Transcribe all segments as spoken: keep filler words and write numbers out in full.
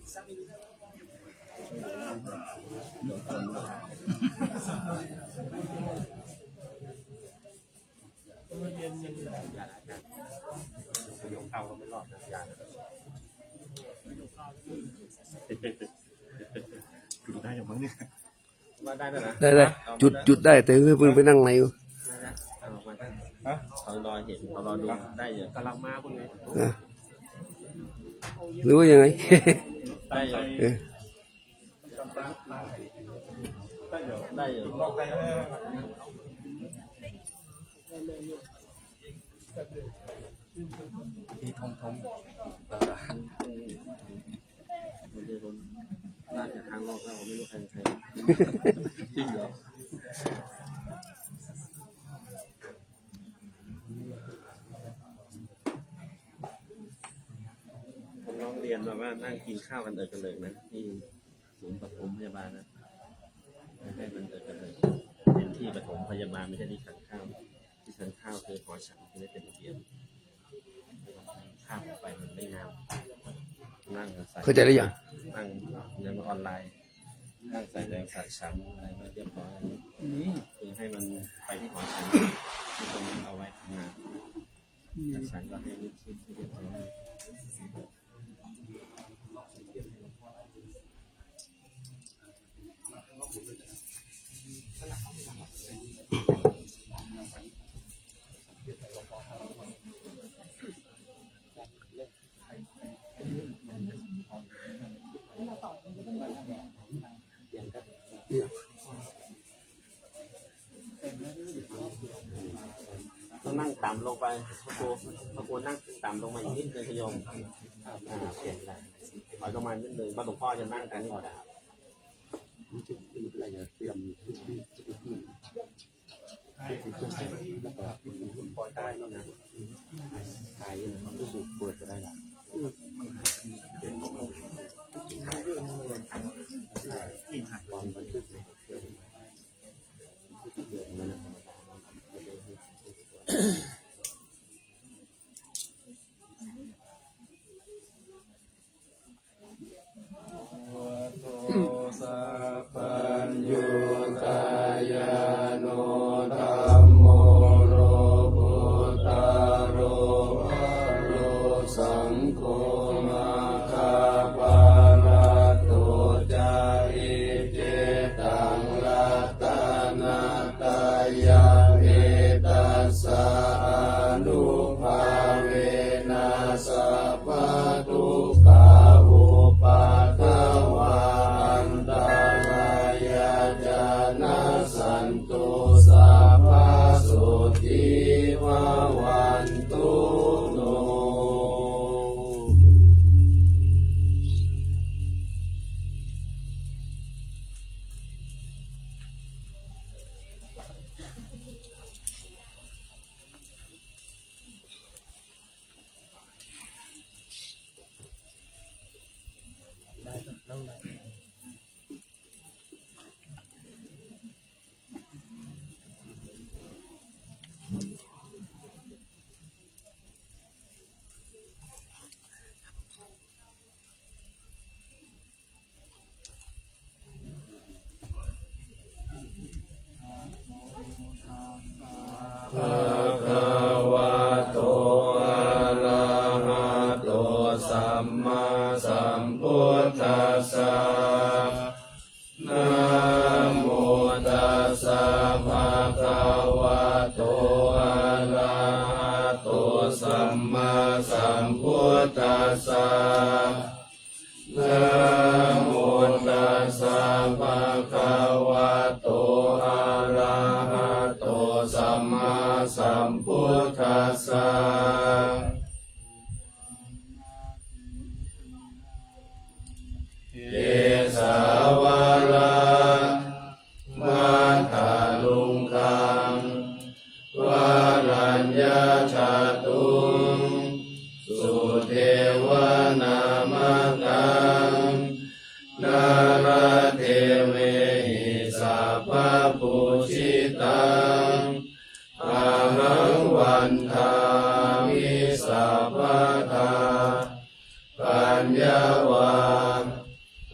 จุดได้หรือมั้งเนี่ย ว่าได้แล้วนะ ได้ได้ เอา จุด ได้ จุดได้ แต่เพิ่งไปนั่งในอยู่ ได้แล้ว เอาออกมาได้ ฮะ เขารอเห็น เขารอดู ได้อยู่ กำลังมาคุณไง นะ หรือว่ายังไง ได้อยู่ เออ ได้อยู่ ได้อยู่ ที่ทงทง น่าจะทางออกแล้ว ไม่รู้ใครเป็นใคร จริงเหรอ ผมร้องเรียนมาว่านั่งกินข้าวกันเอิกกระเลิกนะ ที่ศูนย์ปฐมพยาบาลนะ ให้มันเอิกกระเลิก เป็นที่ปฐมพยาบาล ไม่ใช่ที่ฉันข้าว ที่ฉันข้าวคือหอฉัน ไม่ได้เป็นระเบียบ ข้ามไปมันไม่งาม นั่งอาศัย เข้าใจหรือยัง นั่งในออนไลน์ นั่งใส่แดงใส่ฉันอะไรมาเรียบร้อย นี่ คือให้มันไปที่หอฉัน ที่ตรงนั้นเอาไว้ทำงาน อืม แต่ฉันก็ให้ลูกชิ้นที่เรียบร้อย ต้องนั่งต่ำลงไป พระครู พระครูนั่งต่ำลงมาอีกนิดนึง โยม อ่า เปลี่ยนได้ ถอยลงมานิดนึง เพราะหลวงพ่อจะนั่งตรงนี้หมดนะครับ Buddho sabbaññutañāṇo dhammo lokuttaro paro saṅgho maggaphalaṭṭho ca. Iccetaṃ ratanattayaṃ, etassa ānubhāvena sabbadukkhā vūpaddavā antarāyā ca nassantu, sabbasotthī bhavantu no. ภะคะวะโต อะระหะโต สัมมาสัมพุทธัสสะ นะโมตัสสะ ภะคะวะโต อะระหะโต สัมมาสัมพุทธัสสะ นะโมตัสสะ ภะคะวะโต อะระหะโต สัมมาสัมพุทธัสสะ เกสา วะละ มัทธะลุงคัง วะรัญญะ จะตุง สุเทวะ นามะ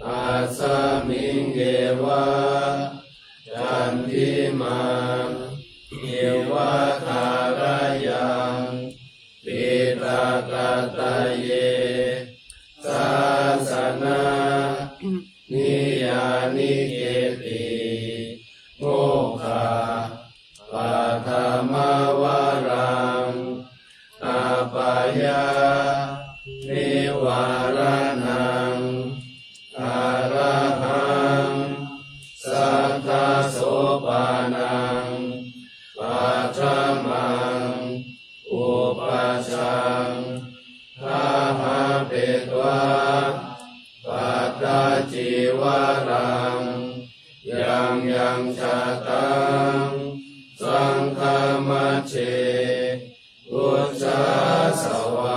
Asmiṃ yeva candimā iva thārayaṃ, diṭṭhakataye sāsana niyānike'ti mokkhapaṭhamavaraṃ appayānivāraṇaṃ arahaṃ satasopānaṃ paṭhamaṃ upajjhaṃ āhāpetvā pattacīvaraṃ yaṃ yaṃ jātaṃ saṅghamajjhe ujjhāsvāhā.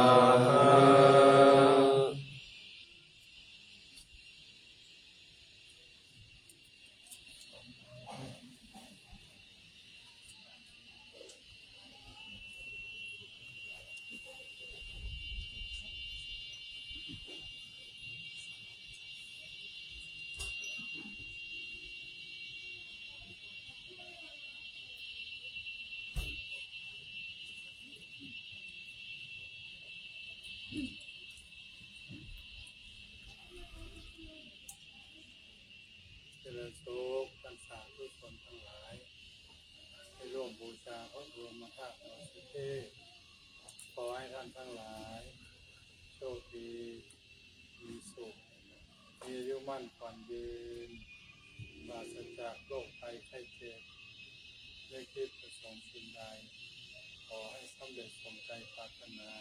เจริญสุข ท่านสาธุชนทั้งหลาย ได้ร่วมบูชาพระบรมธาตุดอยสุเทพ ขอให้ท่านทั้งหลาย โชคดี มีสุข มีอายุมั่นขวัญยืน ปราศจากโรคภัยไข้เจ็บ นึกคิดประสงค์สิ่งใด ขอให้สำเร็จสมใจปรารถนา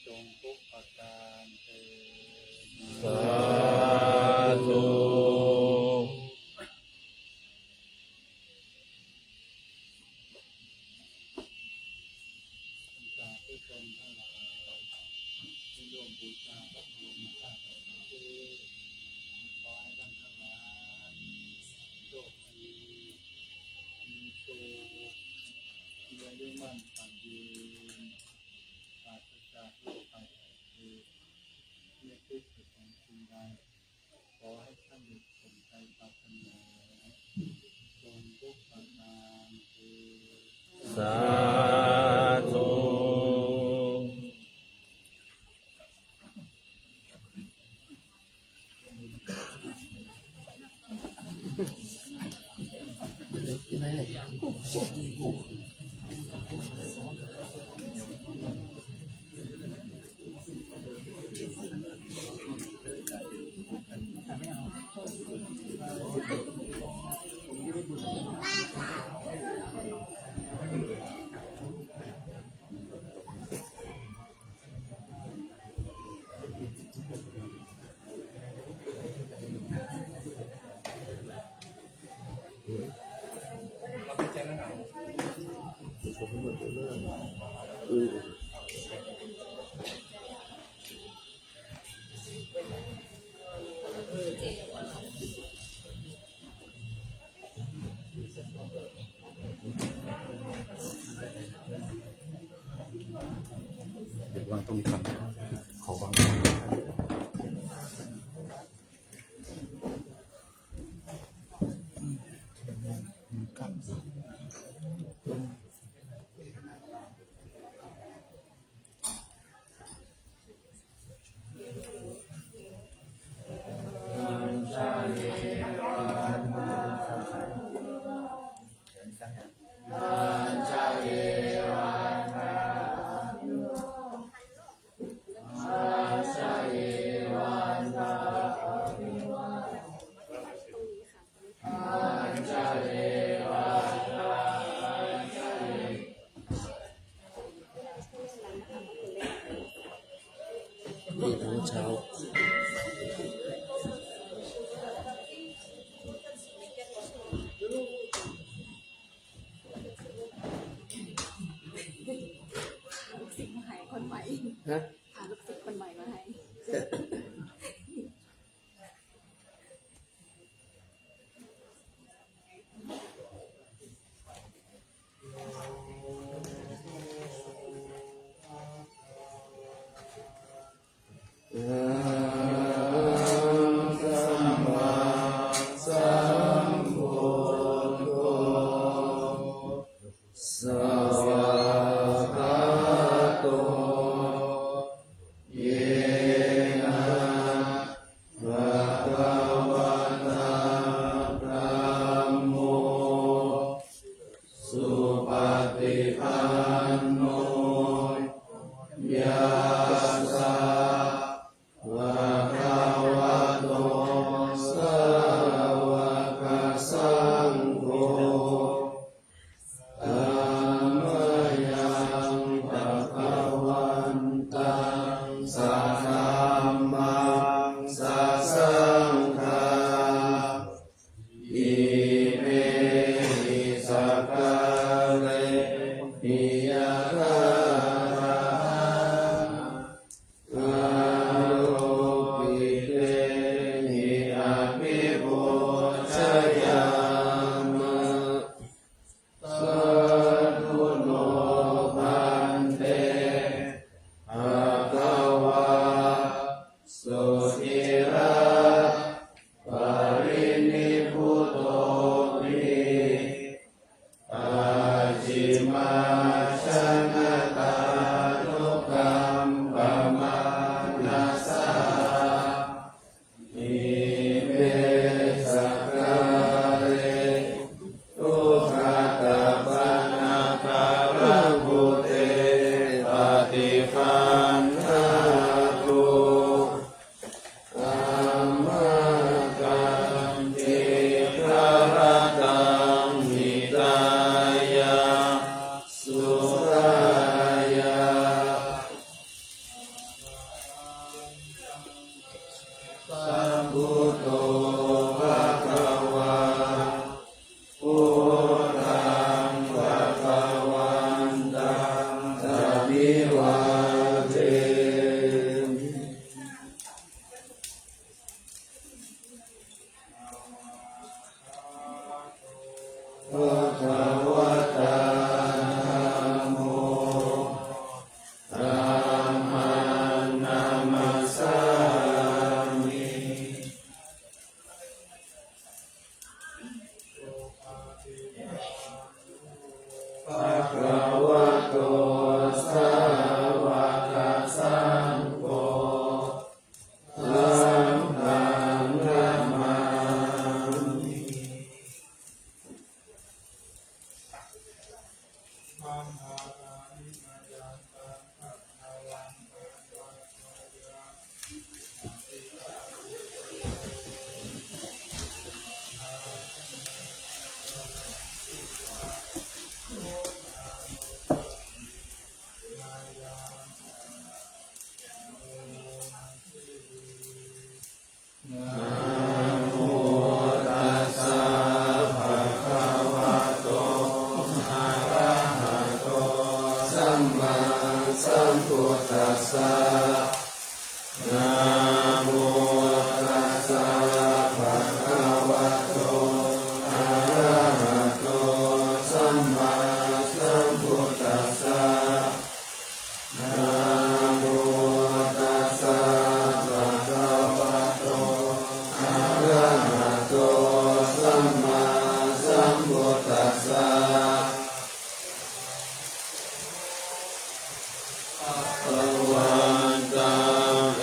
จงทุกประการเทอญ สาธุ สาธุชนทั้งหลาย ที่ร่วมบูชาพระบรมธาตุ ขอให้ท่านทั้งหลาย โชคดี มีสุข มีอายุมั่นขวัญยืน ปราศจากโรคภัยไข้เจ็บ นึกคิดประสงค์สิ่งใด ขอให้สำเร็จสมใจปรารถนา จงทุกประการเทอญ สาธุ เดี๋ยววางตรงนี้ก่อน ขอวาง นี่ทั้งเช้า ลูกศิษย์มาให้คนใหม่ ฮะ หาลูกศิษย์คนใหม่มาให้ เออ Sudhiraparinibbutopi, pacchimājanatānukampamānasā, ime sakkāre duggatapaṇṇākārabhūte paṭiggaṇhātu. Amhākaṃ dīgharattaṃ hitāya sukhāya. Sambuddho bhagavā, buddhaṃ bhagavantaṃ abhivādemi. Bhagavatā dhammo, dhammaṃ namassāmi. Bhagavato sāvakasaṅgho, saṅghaṃ namāmi. Namo tassa bhagavato arahato sammāsambuddhassa. Namo tassa bhagavato arahato sammāsambuddhassa. Namo tassa bhagavato arahato sammāsambuddhassa. Bhagavantā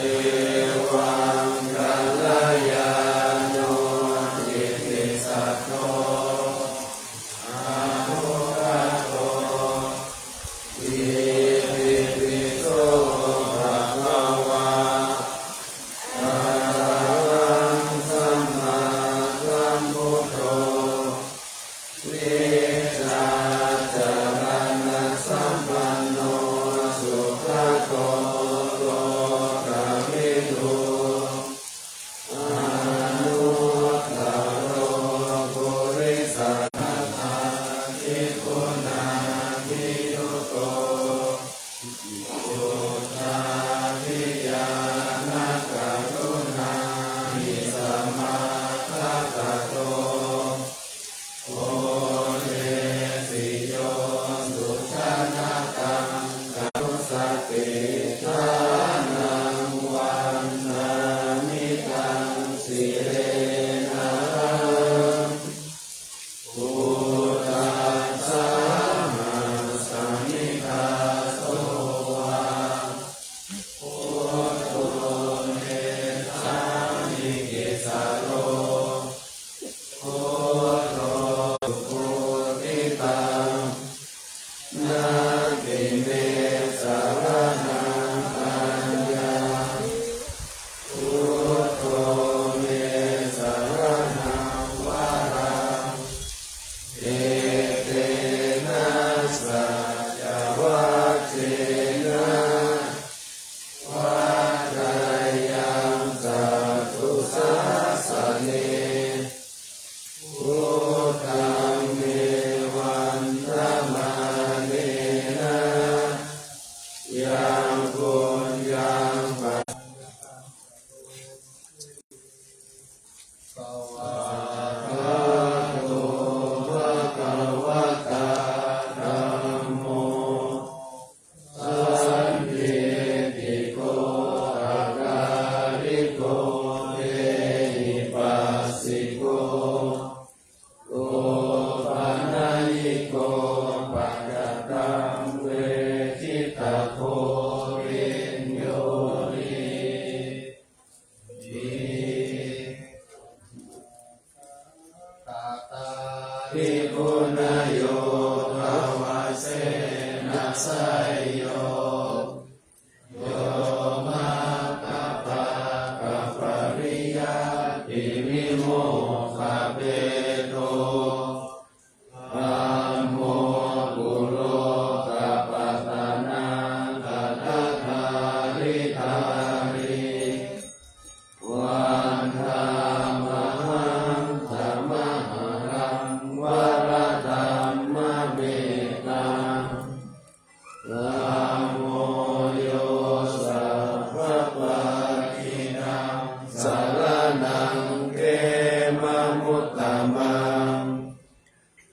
evaṃ kalyāṇo kittisaddo anuggāto itipi so bhagavā arahaṃ sammāsambuddho vijjācaraṇasampanno sugato lokavidū anuttaro purisadammasārathi guṇābhiyutto puttadijānakaruṇāhi samāgatatto odesiyyo sujanataṃ karussati. Ṭhānaṃ vandāmi taṃ sirena. Buddhassāhasmi dāso va buddho me sāmikissaro buddho sukhuṭitaṃ natthi me saraṇaṃ aññaṃ buddho me saraṇaṃ varaṃ etena saccavajjena vaḍḍheyyaṃ satthu sāsane buddhaṃ me vandamānena yaṃ puññaṃ pa Svākkhāto bhagavatā dhammo sandiṭṭhiko akāli Katāhi punayyotthavassena seyyo, yo maggapākapariyattivimokkhabhedo, dhammo kulokapatanā kaṭṭhadāridhārī, vandāmahaṃ tamaharaṃ varadhammametaṃ. Dhammo yo sabbapāṇīnaṃ saraṇaṃ khemamuttamaṃ,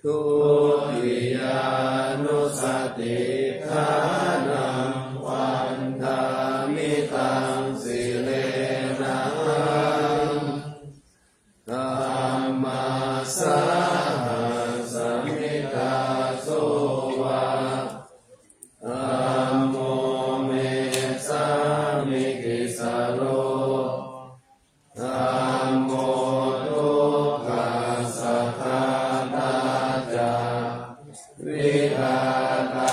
dutiyānussatiṭṭhānaṃ vandāmi taṃ sirenahaṃ. Dhammasāhasmi dāso va, dhammo me sāmikissaro, dhammo dukkhassa ghātā ca vidhātā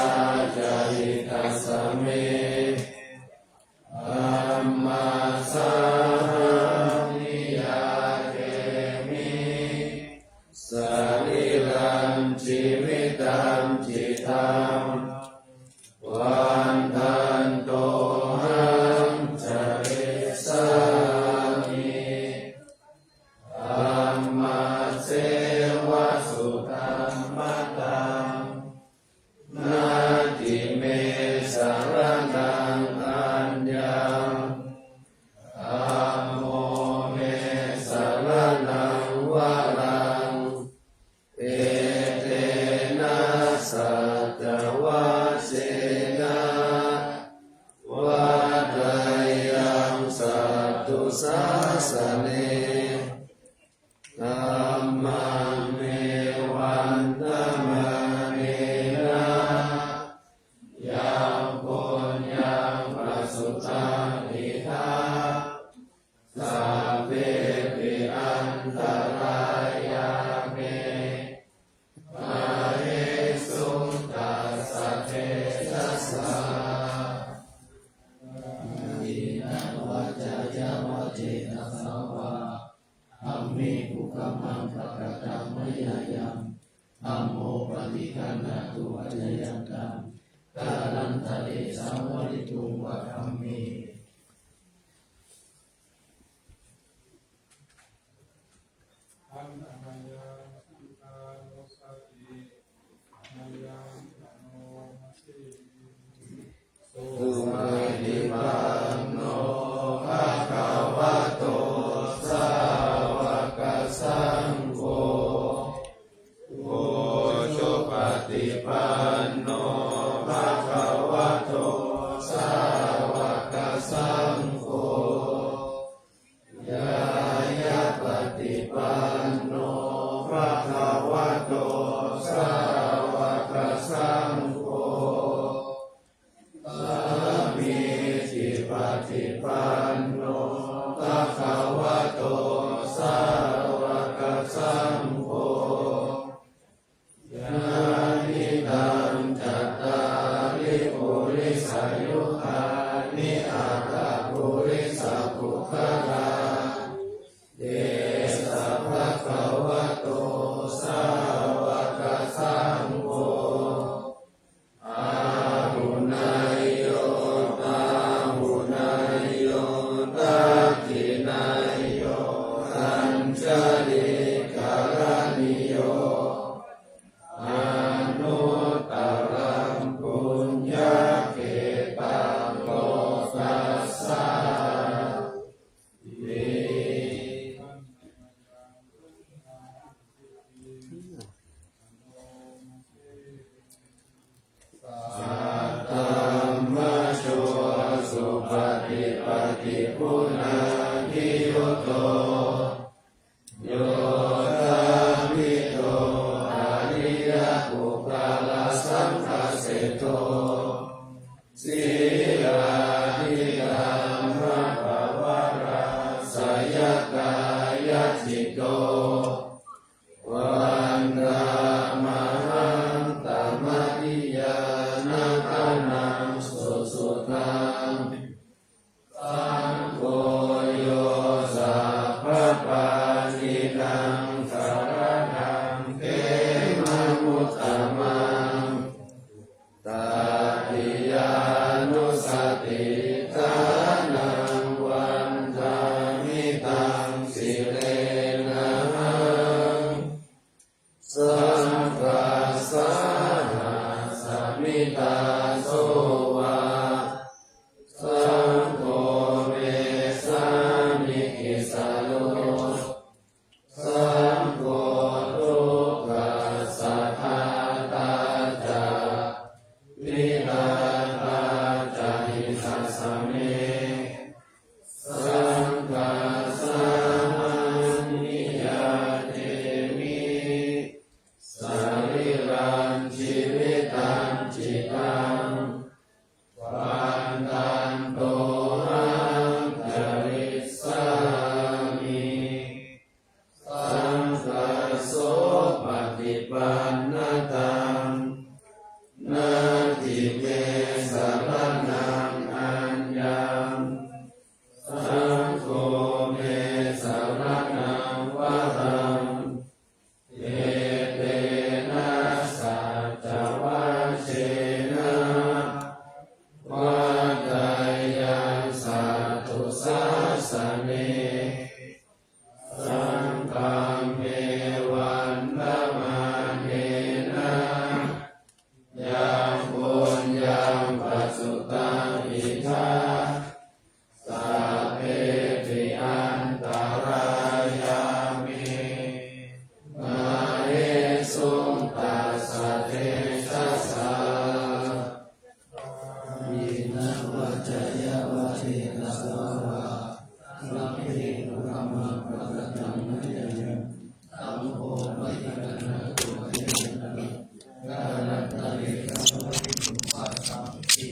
ca hitassa me. Dhammasāhaṃ niyyādemi sarīrañjīvitañcidaṃ, vandantohaṃ carissāmi dhammasseva sudhammataṃ. Natthi me saraṇaṃ aññaṃ, dhammo me saraṇaṃ varaṃ, etena saccavajjena vaḍḍheyyaṃ satthu sāsane. Dhammaṃ me vandamānena yaṃ puññaṃ pasutaṃ idha, sabbepi antarāyā me māhesuṃ tassa tejasā. Kāyena vācāya va cetasā vā, dhamme kukammaṃ pakataṃ mayā yaṃ, dhammo paṭiggaṇhatu accayantaṃ, kālantare saṃvarituṃ va dhamme. Supaṭipanno bhagavato sāvakasaṅgho, ujupaṭipanno bhagavato sāvaka Yakāyacitto vandāmahaṃ tamariyanatanaṃ susuddhaṃ. Saṅgho yo sabbapāṇīnaṃ saraṇaṃ khemamuttamaṃ. Tatiyānussatiṭṭhānaṃ vandāmi taṃ sirenahaṃ. Saṅghassāhasmi dāso va, saṅgho me sāmikissaro. Saṅgho dukkhassa ghātā ca vidhātā ca hitassa me. Saṅghassāhaṃ niyyādemi sarīrañjīvitañcidaṃ. Vandantohaṃ carissāmi saṅghassopaṭipannataṃ. Natthi me saraṇaṃ aññaṃ, saṅgho me saraṇaṃ varaṃ. Etena saccavajjena vaḍḍheyyaṃ satthu sāsane. Saṅghaṃ me vandamānena yaṃ puññaṃ pasutaṃ idha, sabbepi antarāyā me māhesuṃ tassa tejasā. Kāyena vācāya va cetasā vā, sabbe kukammaṃ pakataṃ mayā yaṃ, saṅgho paṭiggaṇhatu accayantaṃ, kālantare saṃvarituṃ va saṅghe.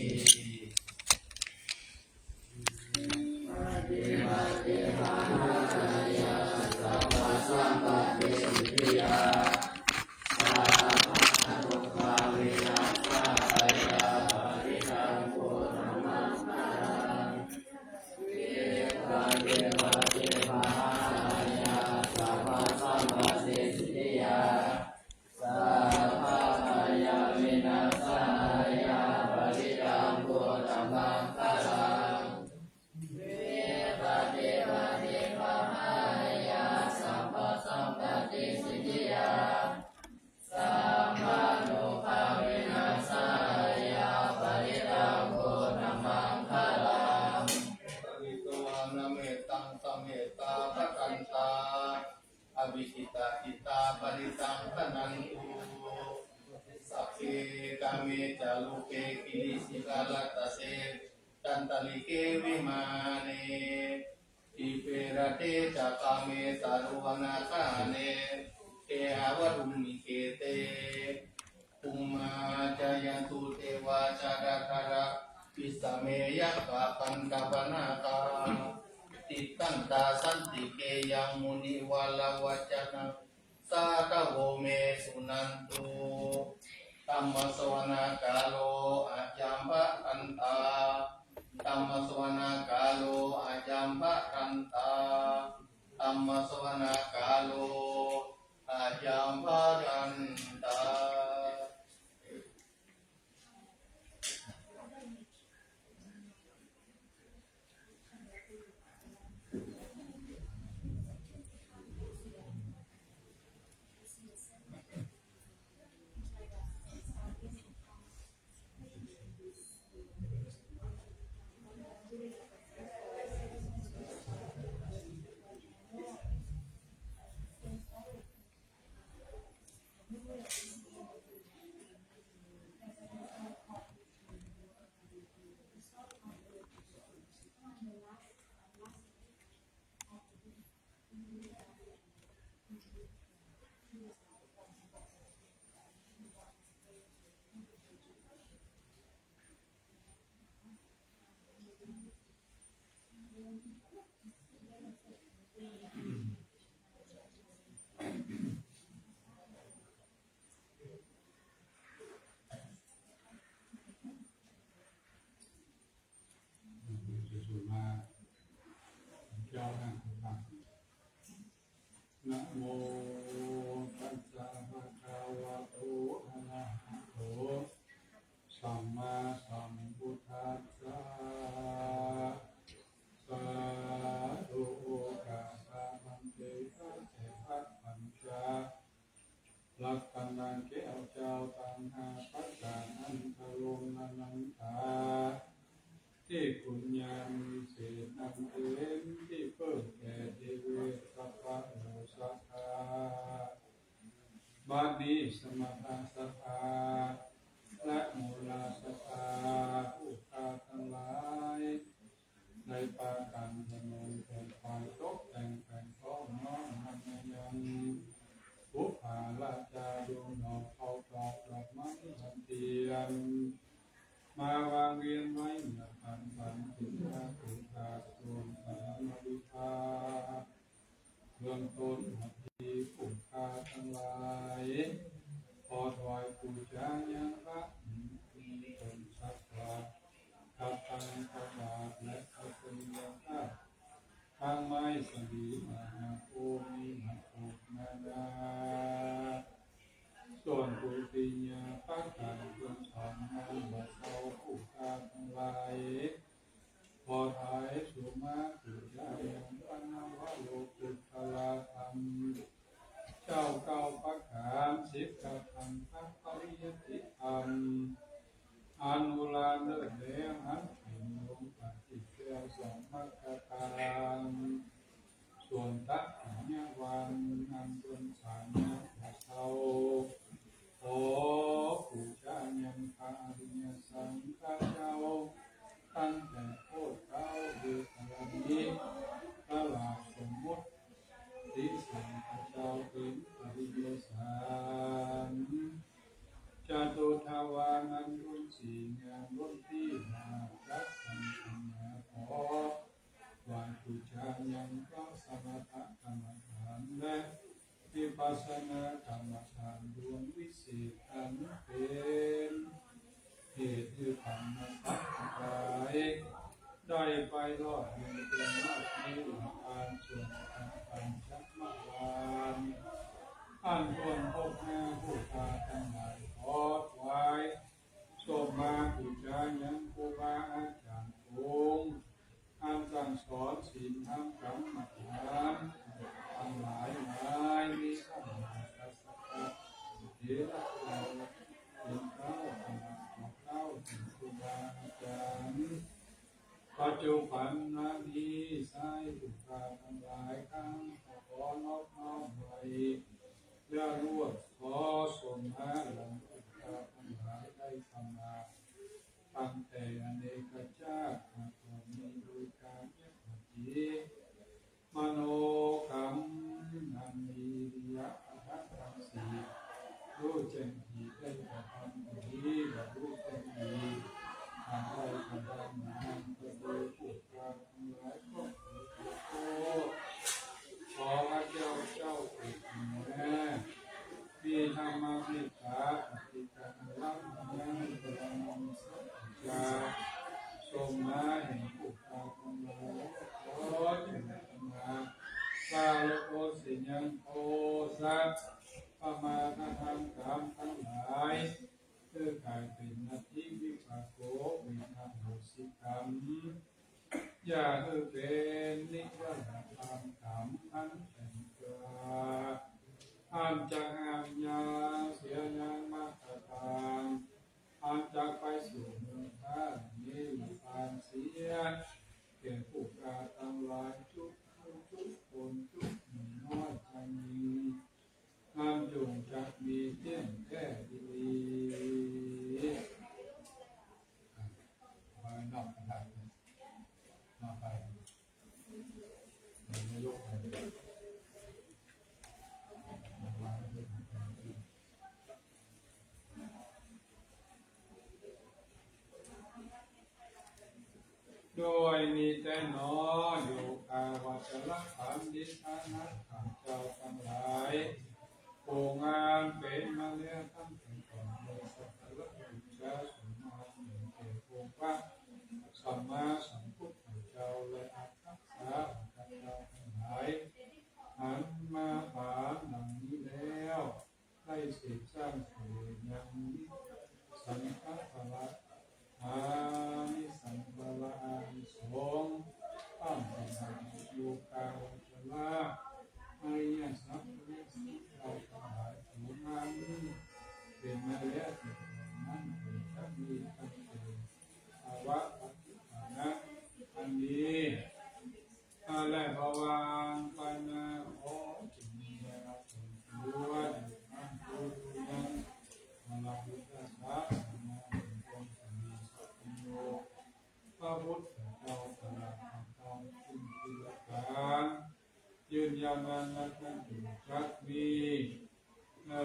Sabbabhayavināsāya parittaṃ brūtha maṅgalaṃ. Vipattipaṭibāhāya sabbasampattisiddhiyā, sabbarogavināsāya parittaṃ brūtha maṅgalaṃ. Pharitvāna mettaṃ samettā bhadantā, avikkhittacittā parittaṃ bhaṇantu. Sagge kāme ca rūpe girisikharataṭe cantalikkhe vimāne, dīpe raṭṭhe ca gāme taruvanagahane gehavatthumhi khette, bhummā cāyantu devā jalathalavisame yakkhagandhabbanāgā, tiṭṭhantā santike yaṃ munivaravacanaṃ sādhavo me suṇantu. Dhammassavanakālo ayambhadantā. Dhammassavanakālo ayambhadantā. Dhammassavanakālo ayambhadantā. Namo tassa bhagavato arahato sammāsambuddhassa. Sādhu okāsa bhante. พระเจ้าปัญจรัตนแก้วเจ้าตังห้าประการ อันทรงอนันตา ที่คุณยังวิเศษนั้นเป็นที่เพิ่งแก่เทเวสสัพพะโอสถา บัดนี้สมณะสัตถาและมูลสัตถาผู้ข้าทั้งหลาย ได้ปากันทำนองแต่งกายตกแต่งแต่งพร้อมน้อมนำมายัง ปุปผาราจาดวงดอกเขาดอกดอกไม้วันเทียน มาวางเรียงไว้เหนือพาน ปันสุภาสุภาส่วนสหมริภา เบื้องต้นที่ผู้ข้าทั้งหลาย ขอถวายปูชายังพระมีต้นสักการะ กับตังพระบาทและพระสุริยาภาพ ทั้งไม้สะหลี นานาภูมิ นาภูมินานา ส่วนปุติยาประการ คุณสอนงามบรรเทาผู้ข้าทั้งหลาย ขอถวายสุมาปูชายังพระนวโลกุตตรธรรม เจ้าเก้าประการ สิบประการ พระปริยัติธรรม อันโบราณเลิศแล้ว อันเป็นองค์ปฏิจจสมมติการ ส่วนตักขิณวัน อันเป็นสารณะเจ้า ขอปูชายังพระอริยสังฆเจ้า ตั้งแต่โคตรเก้า เวสาลี พระราชสมมุติ ติสังฆเจ้าเป็นอริยสาร จตุทวาร อันล้นสี่งาม ล้นที่มาจักสังขยา ขอ ไหว้บูชายังพระสมถกรรมฐานและวิปัสสนากรรมฐานดวงวิเศษ อันเป็นเหตุให้ธรรมสัตว์ทั้งหลาย ได้ไปรอดอยู่จนรอดในนิพพาน ส่วนทางปัญจมวาร อันควรพบหน้าผู้ข้าทั้งหลาย ขอถวาย สมมาปูชายังครูบาอาจารย์องค์ อันสั่งสอนศีลธรรมกรรมฐาน ทั้งหลายหลาย มีพระมหากัสสปะเถระเจ้า เป็นเจ้าคณะของเจ้า เป็นครูบาอาจารย์ ปัจจุบันนี้ สายผู้ข้าทั้งหลาย ทั้งขอนอบน้อมไหว้ และรวบขอสมมาหลังผู้ข้าทั้งหลายได้สมา ตั้งแต่อเนกชาติมาก่อน มีบริการยะปฏิมโนกรรม อันมีอิริยาบถทั้งสี่ รู้แจ้งดี ได้กระทำดี และรู้แจ้งดี หากได้กระทำนั้นก็ดี ผู้ข้าทั้งหลายก็ขอโทษ ขอพระเจ้าเจ้าเอกแม่ มีธรรมเมตตา ปฏิการรับยังกระทำสัจจะ ทรงมาแห่งผู้ข้าทั้งหลาย ขอจงนำมา สาโลโกสิยังโทสะ ประมาทธรรมกรรมทั้งหลาย คือกลายเป็นนัตถิวิปากโข เป็นอโหสิกรรม อย่าให้เป็นนิรยาธรรมกรรมทั้งแต่งกล้า อันจะห้ามยังเสียยังมาตรการ อันจะไปสู่เมืองพระนิพพานเสีย แก่ผู้ข้าทั้งหลายทุกผู้ทุกคนทุกหมู่น้อยชายหญิง นั้นจงจะมีเที่ยงแท้ดี อ่ะ เอาไว้นอกกันได้นะ นอกไป ไม่ยกไปเลย ด้วยนี้แต๊หนอ โยคาวจรปัณฑิตานักธรรมเจ้าทั้งหลาย ผู้งานเป็นมาแล้วตั้งแต่ก่อน โดยสักการะบูชาสมมาแด่องค์พระสัมมาสัมพุทธเจ้า และอัฏฐสาวกเจ้าทั้งหลาย หันมาปา ยามานักนั่งอยู่จักมี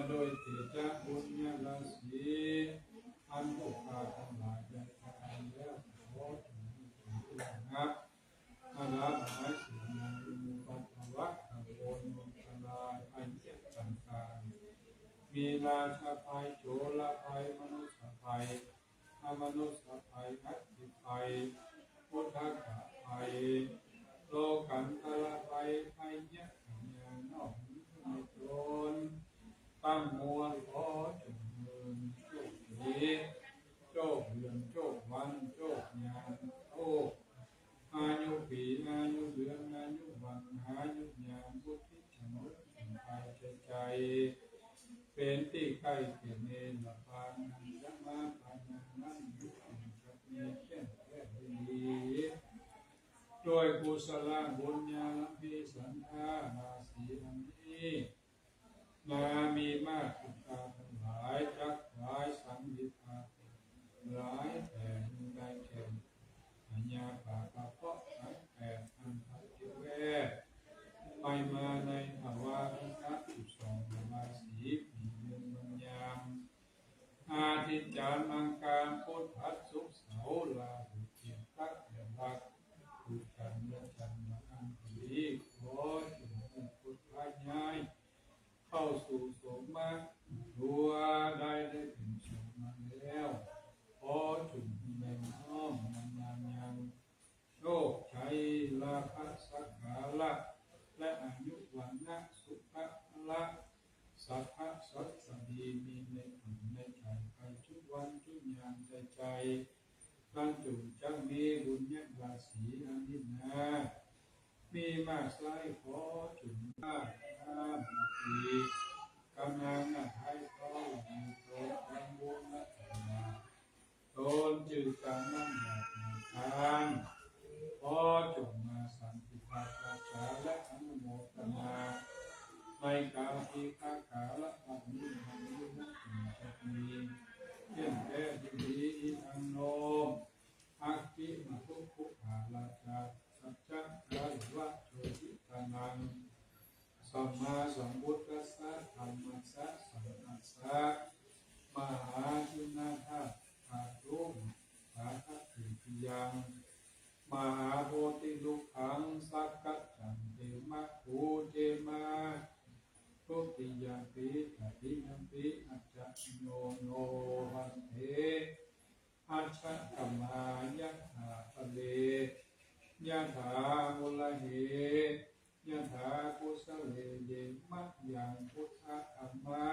โดยเตชะบุญญาราศี อันพวกข้าทั้งหลายได้ทำแล้ว ขอจงมีผลระงับ อาราธนาสิ่งนั้น อุปัทวะกังวลอันตรายภัยเจ็บต่างๆ มีราชภัย โจรภัย มนุษยภัย อมนุษยภัย อัคคีภัย อุทกภัย โลกันตรภัย ภัยเยียะพยานอกเหนือในตน ตั้งมวลขอจงเริญโชคดี โชคเดือน โชควัน โชคยาม โชคอายุปี อายุเดือน อายุวัน อายุยาม วุฒิชัย วุฒิชัย เป็นที่ใกล้แก่เนรมิต อัญญมาปานัง นั้นยุติกับเนรเช่นแท้ดี ด้วยกุศลบุญญาลัมพีสันทาราศีอันนี้ นามีมากสุดาทั้งหลาย จักถวายสังฆทานหลายแผ่นได้แก่อาญาปากกระเพาะทั้งแปดอันพัดเวทไปมาในทวารทั้งสิบสองราศี ปีเดือนวันยาม อาทิตย์จันทร์อังคารพุธพฤหัสศุกร์เสาร์ ราหูเกตุพฤหัสและจันทร์อังคาร ขอจงให้พุธย้าย เข้าสู่โสมะ ตัวใดได้เป็นโสมะแล้ว ขอจงมีแรงน้อมนำนางยังโชคชัย ลาภะ สักการะ และอายุ วรรณะ สุขะ พละ สัพพะสัตว์ดี มีในกลุ่มในใจ ไปทุกวันทุกยามใจใจ ท่านจงจักมีบุญญาราศีอันนี้นา มีมากไซร้ขอจุนว่าข้ามปีกำลังหน้าไทยขอหลังมีโตทั้งวงและตนาตนจืดจางนั่งอยากหาทางขอจงมาสันติภาพรักษาและอนุโมทนา ในกาลที่ข้าขาและบัดนี้ทางนี้นักถึงจะมีเที่ยงแท้ที่ดีอีกอันโน อักขิมาทุกขุขาราชา สัจจคารวะโชติตานัง สัมมาสัมพุทธัสสะ ธัมมัสสะ สังฆัสสะ มหาจุณฑาภาตุสาธติติยัง มหาโพธิลุกขัง สักกัจจันเตมะ ภูเตมะ ทุติยมปิ ตติยมปิ อัจจโยโน ภันเต อัจฉกมายะถาปะเร ยะถาโอละเห ยะถากุสะเล เยมะยังพุทธะธัมมะ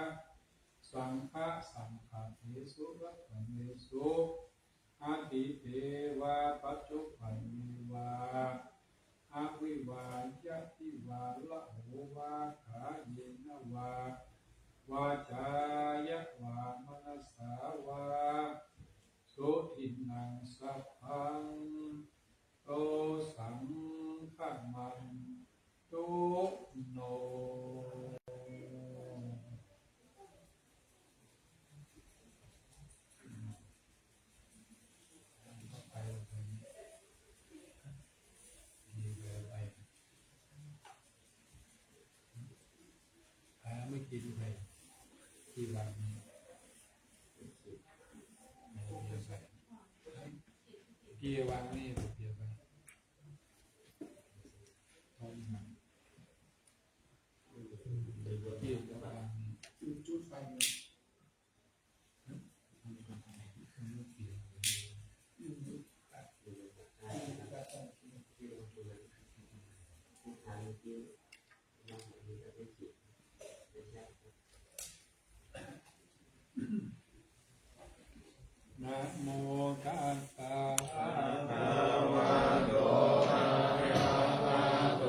สังฆะ สังฆะเทสุรัตเนสุ อติเตวาปัจจุปันเนวา อวิวายัติวาละโหวา กาเยนะวา วาจายะวามนัสสาวา สุทินนังสัพพัง โตสังขมันตุโน ไม่กินไปที่วัดนี้เบียร์ใส่ เกียร์วางนี่เบียร์ไป ท้องมันเกียร์วางนี่ จุดไฟเลย นะโมตัสสะ ภะคะวะโต อะระหะโต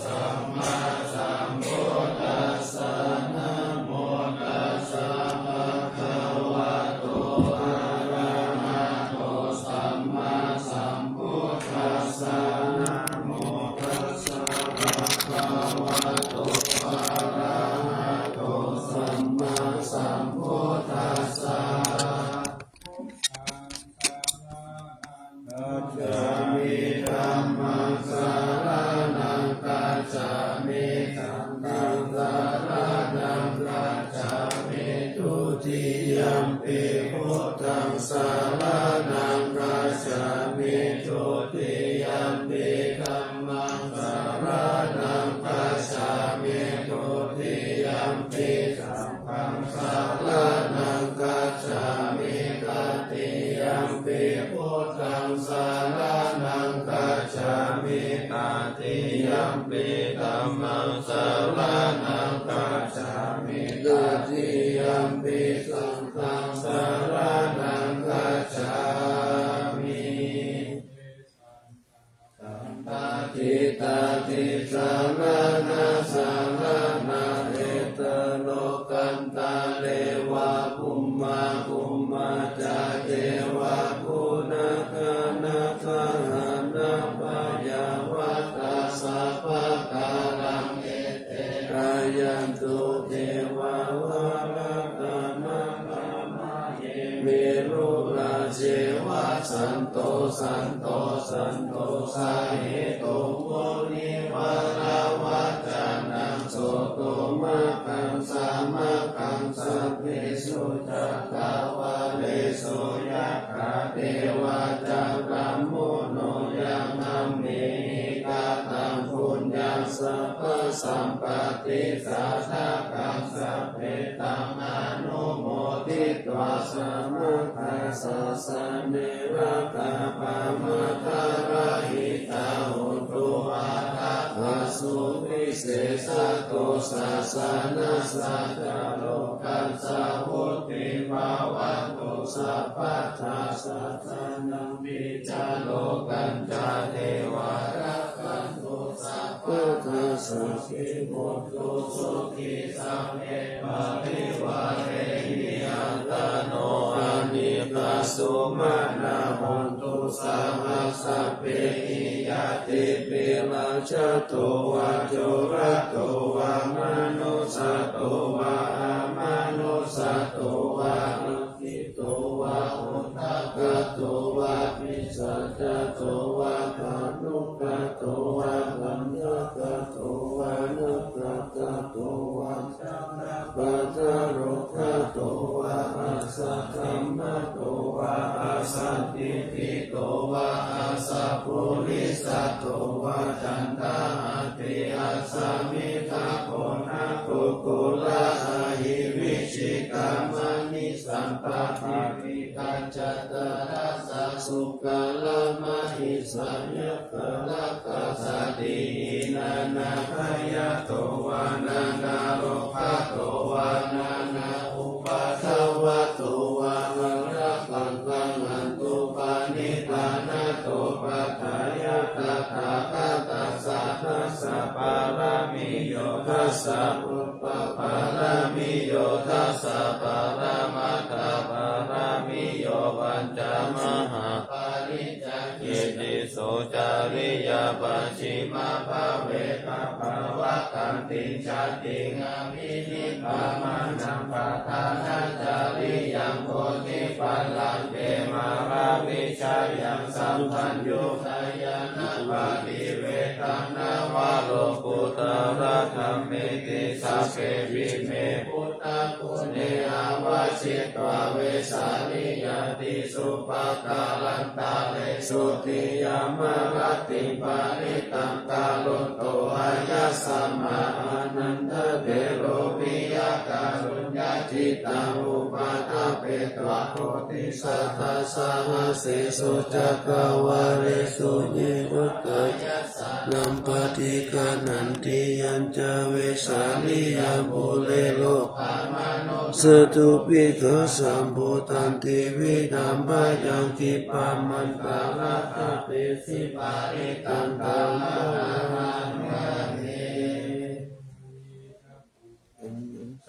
สัมมาสัมพุทธัสสะ นะโมตัสสะ ภะคะวะโต อะระหะโต สัมมาสัมพุทธัสสะ นะโมตัสสะ ภะคะวะโต อะระหะโต สัมมาสัมพุทธัสสะ Gacchāmi. Dhammaṃ saraṇaṃ gacchāmi. Saṅghaṃ saraṇaṃ gacchāmi. Dutiyampi buddhaṃ saraṇaṃ gacchāmi. Dutiyampi dhammaṃ saraṇaṃ gacchāmi. Dutiyampi saṅghaṃ saraṇaṃ gacchāmi. Tatiyampi buddhaṃ saraṇaṃ gacchāmi. Tatiyampi dhammaṃ saraṇaṃ gacchāmi. Tatiyampi saṅghaṃ saraṇaṃ gacchāmi. Saṅghaṃ diṭṭhaṃ tisaraṇaṃ saraṇaṃ. Ettālokantareva bhummā bhummā ca devā bhūtakālaṃ nābhayā vatā sabbakālaṃ ete āyantu devā varakkhaṇapāmaye. Merurājeva santo santo santosahetuṃ munivaravacanaṃ soto maggaṃ samaggaṃ sabbesu cakkavāḷesu yakkha devā ca brahmuno yaṃ amhehi kataṃ puññaṃ sabbasampattidāyakaṃ sabbe taṃ anumoditvā samaggāsasane laddhāpamattarahitā hotu atthāsu visesato sāsanassa ca lokassa vuḍḍhī bhavatu sabbadā. Sāsanampi ca lokañca devā rakkhantu sabbadā sabbe hontu sukhī sabbe parivārehi attano anīghā sumanā hontu saha sabbehi ñātibhi. Rājato vā corato vā manussato vā amanussato vā aggito vā udakato vā pisācato vā khāṇukato vā kaṇṭakato vā nakkhattato vā janapadarogato vā asaddhammato vā asandiṭṭhito vā asappurisato vā caṇḍahatthi assamigago nakkhuggula ahi vicchikā maṇisappa tiṭṭhitā catuttassa sukarā mahesā yakkhā rakkhasādīhi nānābhayato vā nānārogato vā nānāupaddavato vā ārakkhaṃ gaṇhantu paṇidhānato. Paṭṭhāya tathāgatassa dasa pāramiyo dasa puppa pāramiyo dasa paramattha pāramiyo pañca mahāpariccāge tisso cariyā pacchimabhave gabbhāvakkantiṃ jātiṃ abhinikkhamanaṃ padhānacariyaṃ bodhipallaṅke māravijayaṃ sabbaññutañāṇappaṭivedhaṃ navalokuttaradhammeti sabbepime buddhaguṇe āvajjitvā vesāliyā tīsu pākārantaresu tiyāmarattiṃ parittaṃ karonto āyasmā ānandatthero viya kāruññacittaṃ upaṭṭhapetvā koṭisatasahassesu cakkavāḷesu ye buddhā yāsanā paṭiggaṇhanti yañca vesāliyaṃ pure rogā manussā dubbhikkhasambhūtaṃ tividhaṃ bhayaṃ khippam antaradhāpesi parittaṃ taṃ pahāya mārena.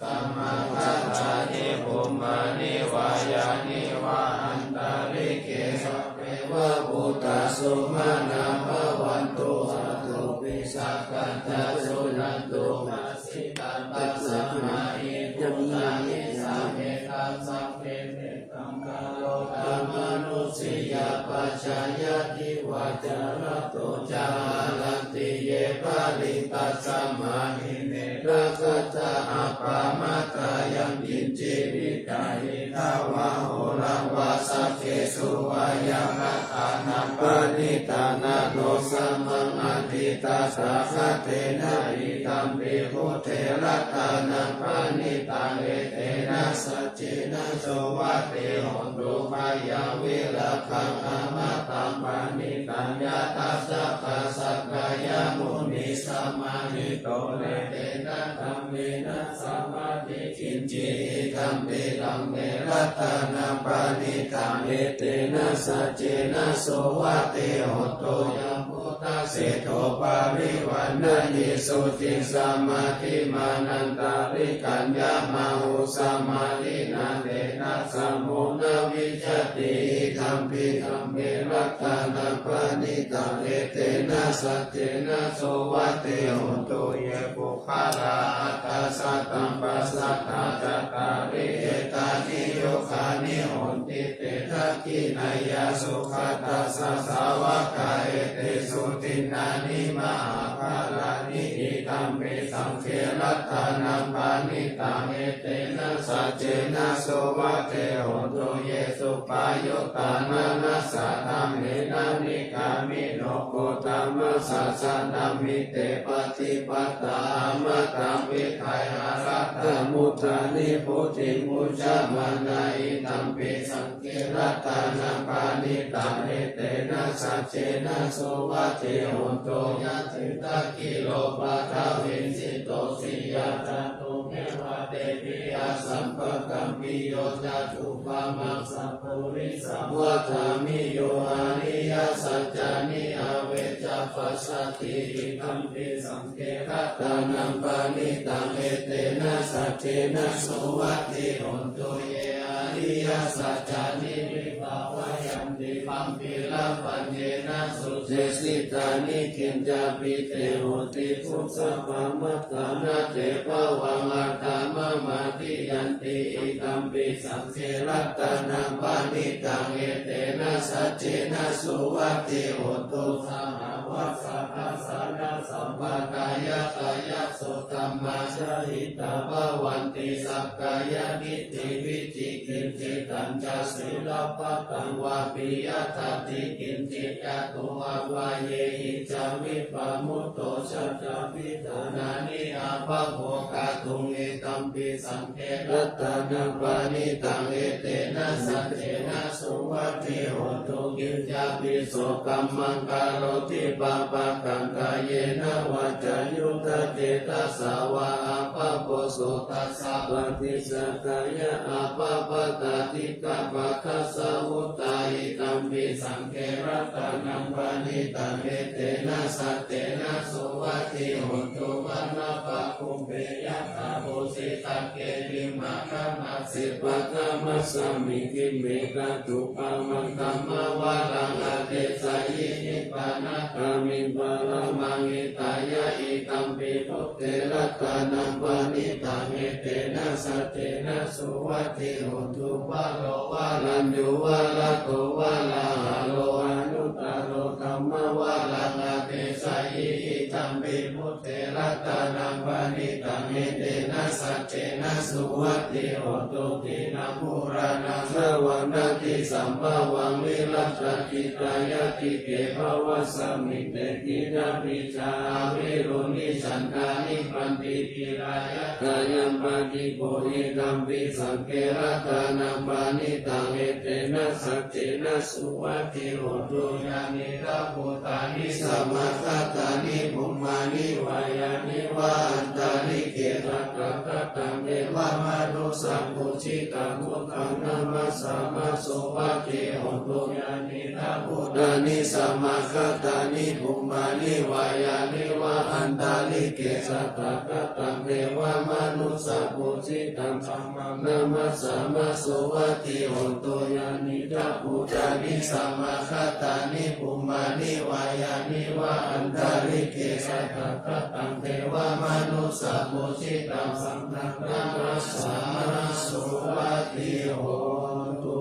Samāgatāni bhummāni vā yāni va antalikkhe sabbeva bhūtā sumanā bhavantu athopi sakkacca suṇantu bhāsitaṃ. Tasmā hi bhūtā nisāmetha sabbe mettaṃ karotha mānusiyā pajāya divā ca ratto ca haranti ye baliṃ tasmā hi Rakkhatha appamattā yaṅkiñci vittahiṃ idha vā huraṃ vā saggesu vā yaṃ ratanaṃ paṇītaṃ na no samaṃ atthi tathāgatena idampi buddhe ratanaṃ paṇītaṃ etena saccena suvatthi hotu. Khayaṃ virāgaṃ amataṃ paṇītaṃ yadajjhagā sakyamunī samāhito na tena dhammena samatthi kiñci idampi dhamme ratanaṃ paṇītaṃ etena saccena suvatthi hotu. Yambuddhaseṭṭho parivaṇṇayī suciṃ samādhimānantarikaññamāhu samādhinā tena samo na vijjati idampi dhamme ratanaṃ paṇītaṃ etena saccena suvatthi hotu. Ye puggalā aṭṭha sataṃ pasatthā cattāri etāni yugāni honti te dakkhiṇeyyā sugatassa sāvakā etesu dinnāni mahapphalāni idampi saṅghe ratanaṃ paṇītaṃ etena saccena suvatthi hotu. Ye suppayuttā manasā daḷhena nikkāmino gotamasāsanamhi te pattipattā amataṃ vigayha laddhā mudhā nibbutiṃ bhuñjamānā idampi saṅghe ratanaṃ paṇītaṃ etena saccena suvatthi hotu. Yathindakhīlo paṭhaviṃ sito siyā cātummeva tepiya sampakampiyo tathūpamaṃ sappurisaṃ vadāmi yo ariyasaccāni avecca passati idampi saṅghe ratanaṃ paṇītaṃ etena saccena suvatthi hotu. Ye ariyasaccāni vibhāvayanti gambhīrapaññena sudesitāni kiñcāpi te honti phuṭṭhappamatā na te bhavaṃ aṭṭhamamādiyanti idampi saṅghe ratanaṃ paṇītaṃ etena saccena suvatthi hotu. Sahāvassa dassanasampadāya kāyasottamā jahitā bhavanti sakkāyadiṭṭhi vicikicchitañca sīlabbataṃ vāpi yadatthi kiñci catū avvayehi ca vippamutto sattapi ṭhānāni ābhabbo kātuṃ idampi saṅghe ratanaṃ paṇītaṃ etena saccena suvatthi hotu. Kiñcāpi so kammaṃ karoti pāpakaṃ kāyena vācāyuda cetasā vā ābhabbo so tassa paṭicchadāya ābhabbatā diṭṭhapadassa vuttā idampi saṅghe ratanaṃ paṇītaṃ etena saccena suvatthi hotu. Paṇḍapagumbe yathā phussitagge bhimmakaṃ assipadanasmiṃ khippetha thūpamakkhammavaraṃ adesayi nibbānagāmiṃ paramaṃ hitāya idampi buddhe ratanaṃ paṇītaṃ etena saccena suvatthi hotu. Varo varaññū varado varāharo anuttaro dhammavaraṃ adesayi idampi buddhe ratanaṃ paṇītaṃ etena saccena suvatthi hotu. Khīṇaṃ purāṇaṃ navaṃ natthi sambhavaṃ virattacittāyatike bhavasmiṃ te khīṇabījā avirūḷhichandā nibbanti dhīrā yathāyampadīpo idampi saṅghe ratanaṃ paṇītaṃ etena saccena suvatthi hotu. Yānīdha bhūtāni samāgatāni bhummāni vā yāni va antalikkhe tathāgataṃ devamanussapūjitaṃ buddhaṃ namassāma suvatthi hotu. Yānīdha bhūtāni samāgatāni bhummāni vā yāni va antalikkhe tathāgataṃ devamanussapūjitaṃ dhammaṃ namassāma suvatthi hotu. Yānīdha bhūtāni samāgatāni bhummāni vā yāni va antalikkhe tathāgataṃ devamanussapūjitaṃ saṅghaṃ namassāma suvatthi hotu.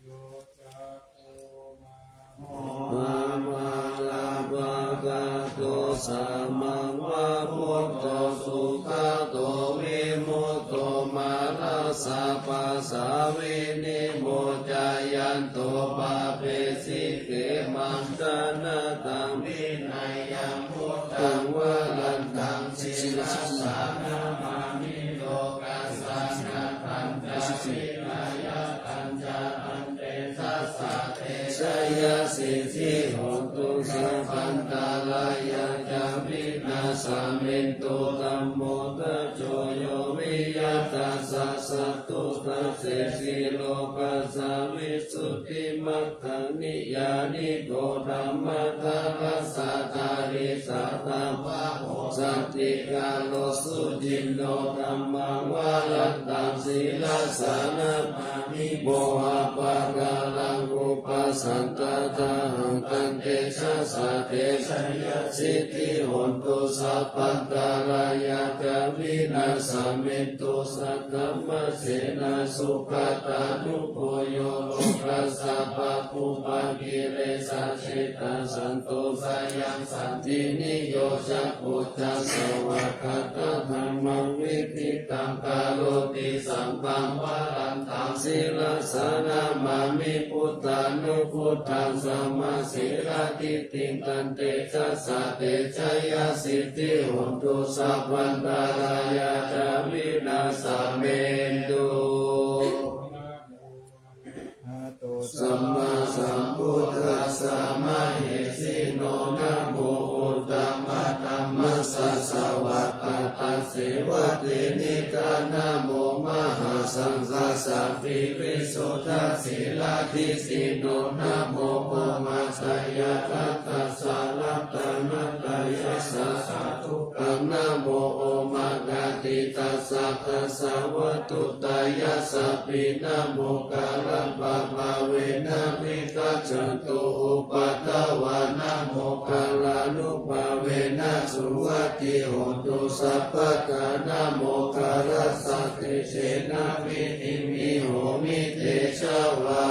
Yo cakkhumā mohamalāpakaṭṭho Dhammaṃ va buddho sugato vimutto mārassa pāsā vinimocayanto pāpesi khemaṃ janataṃ vineyyaṃ buddhaṃ varantaṃ sirasā namāmi lokassa nāthañca vineyatañca tantejasā te jayasiddhi hotu sabbantarāyā ca vināsamentu. Dhammo dhajo yo viya tassa satthu dassesi lokassa visuddhimaggaṃ niyyāniko dhammadharassa dhārī satthā vāho santikaro suciṇṇo. Dhammaṃ varantaṃ sirasā namāmi mohappadālaṃ upasantadāhaṃ tantejasā te jayasiddhi hotu sabbantarāyā ca vināsamentu. Saddhammasenā sugatānugo yo lokassa pāpūpakilesajetā santo sayaṃ santiniyojako ca svākkhātadhammaṃ viditaṃ karoti. Sabbaṃ varantaṃ sirasā namāmi buddhānubuddhaṃ samasīladiṭṭhiṃ tantejasā te jayasiddhi hotu sabbantarāyā ca vināsamentu. Sammāsambuddhassa mahesino namo uttamadhammassa svākkhātasseva tenidha namo mahāsaṅghassāpi visuddhasīladiṭṭhino namo omātyāraddhassa ratanattayassa sādhu kaṃ namo omakātītassa tassa vatthuttayassapi namokārappabhāvena vigacchantu upaddavā namokārānubhāvena suvatthi hotu sabbadā. Namokārassa tejena vidhimhi homi tejavā.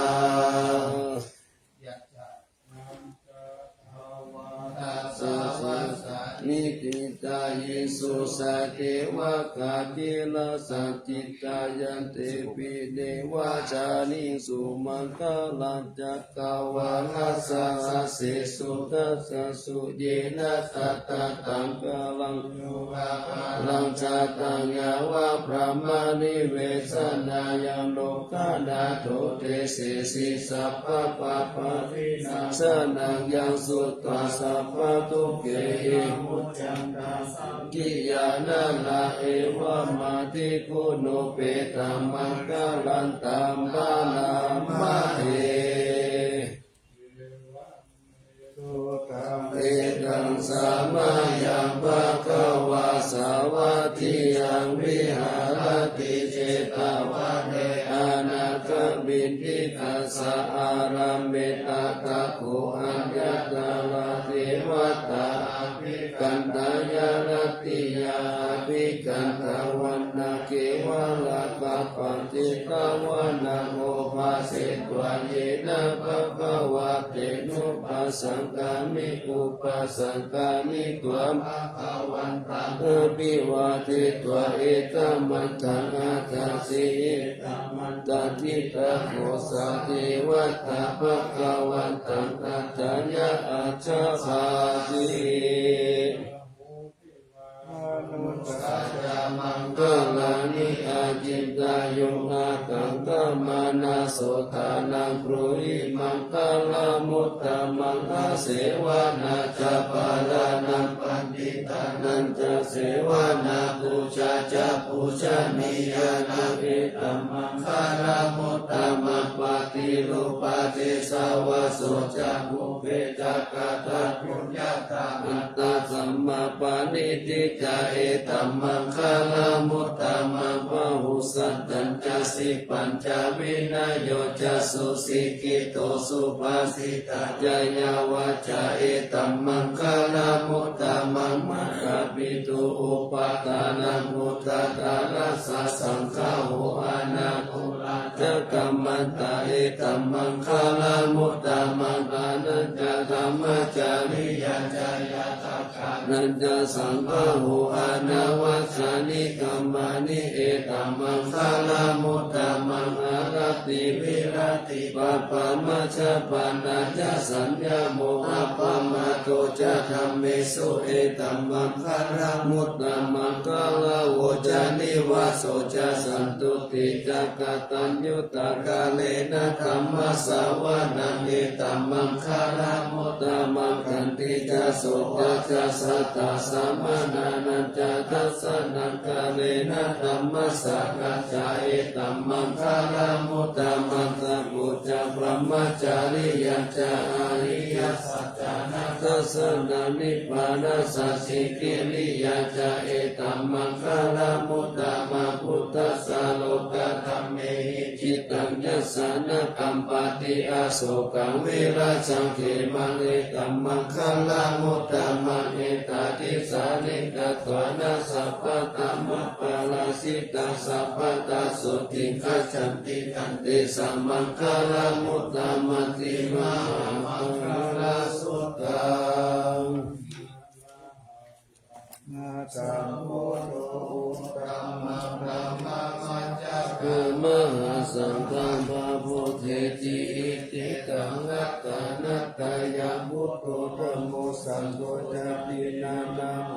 Dasavassāni tītā yesu sadevakā thera saṇṭhitā, yantepi devatāni sumantārakkhaṃ, vāraṃ sahassesu dasasu ye na tattha taṅkaraṃ. Yukākaraṃ chataṃ yāva brahmā nivesanāya, lokānato desesi sabbapāpavināsanaṃ. Yaṃ sutvā sabbadukkhehi muccanti saṅkhiyaṃ naraṃ, evamādiguṇūpetamaṅgalaṃ taṃ bhaṇāma he. Etaṃ samayaṃ bhagavā sāvatthiyaṃ viharati jetavane anāthapiṇḍikassa ārāme. Tatra kho aññātarā devatā abhikkantā, āraṭiyā abhikkantā, vannakevalakappacittā, vanā obhāsetvā yena bhagavā tenupasaṅkamhi. Upasaṅkamhi tvaṃ bhagavantaṃ abhivādetvā etaṃ mantaṃ abbhāsi. Etaṃ mantaṃ idha kho sā devatā bhagavantaṃ aṭṭhāya abbhāsi. Maṅgalāni acintayuṃ ākaṅkhamānā sotthānaṃ brūhi maṅgalamuttamaṃ. Asevanā ca bālānaṃ paṇḍitānañca sevanā, pūjā ca pūjanīyānaṃ etaṃ maṅgalamuttamaṃ. Paṭirūpadesavāso ca pubbe ca katapuññatā, attasammāpaṇidhi ca etaṃ maṅgalamuttamaṃ. Bāhusaccañca sippañca vinayo ca susikkhito subhāsitā ca yā vācā etaṃ maṅgalamuttamaṃ. Mātāpitu upaṭṭhānaṃ puttadārassa saṅgaho anākulā ca kammantā etaṃ maṅgalamuttamaṃ. Dānañca dhammacariyā ca ñātakā Nañca saṅgaho anavajjāni kammāni etammaṅgalamuttamaṃ. Āratī viratī pāpā majjapānā ca saññamo appamādo ca dhammesu etammaṅgalamuttamaṃ. Gāravo ca nivāso ca santuṭṭhī ca kataññutā kālena dhammassavanaṃ etammaṅgalamuttamaṃ. Khantī ca sūcī ca sattā samaṇānañca dassanaṃ kālena dhammasākacchā etammaṅgalamuttamaṃ. Tapo ca brahmacariyañca ariyasac cāna dassanaṃ nibbānasacchikiriyā ca etammaṅgalamuttamaṃ. Phuṭṭhassa lokadhammehi cittaṃ yassa na kampati asokaṃ virajaṃ khemaṃ etammaṅgalamuttamaṃ. Etādisāni katvāna sabbatthamaparājitā sabbattha sotthiṃ gacchanti tantesaṃ maṅgalamuttamanti. Mahāmaṅgalasuttaṃ. Sambuddho uttamaṃ dhammamajjhapaṃ mahāsaṅghaṃ pavattiti. Iti taṃ ratanattayam buddho dhammo saṅgho dakkhiṇā ṇaṃ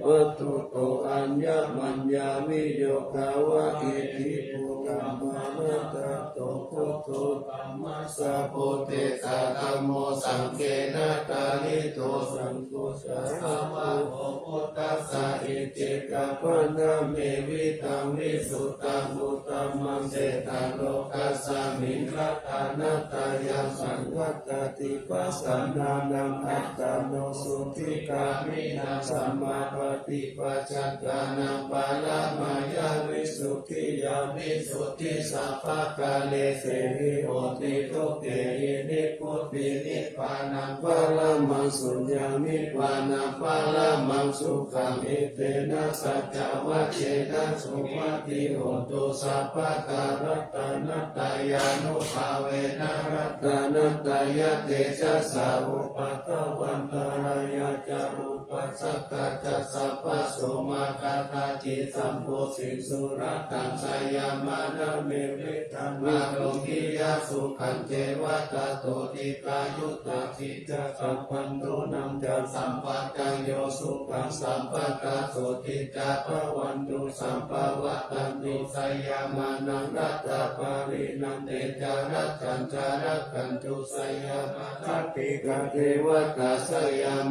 vattuto aññamaññā viyogā va itthibhū dhammaṃ. Arahato buddho dhammasāvakā dhammo saṅghena pālito saṅgho sāvako buddhassa iccekavhaṇṇame vitaṃ visuddhaṃ uttamaṃ sejja lokasmiṃ. Ratanattayam saṅkhattati paṭhānānaṃ attano sotthi gāmino samāpattipajjānānaṃ paramāya visuddhiyā visuddhi sabbakālesehi hoti dukkhena nibbutiṃ. Nibbānaṃ paramaṃ suyaṃ nibbānaṃ paramaṃ sukhaṃ. Etena saccavajjena suvatthi hotu sabbadā. Ratanattayānubhāvena ratanattayatejasā upaddavaṃ antarāyā ca upaddavā ca sabbaso mā katthaci sambhū sīsu rakkhaṃ seyyaṃ manameve taṃ ārogyā sukhaṃ ceva tato dīghāyutaṃ cittasabbaṃ tuṇhī ca sampadaṃ yo sukhaṃ sabbadā sotthī ca bhavantu sabbadvanaṃ tu seyyaṃ manaṃ rattabbalīnaṃ teja racchañca rakkhantu seyyaṃ. Mātā pitā devatā seyyaṃ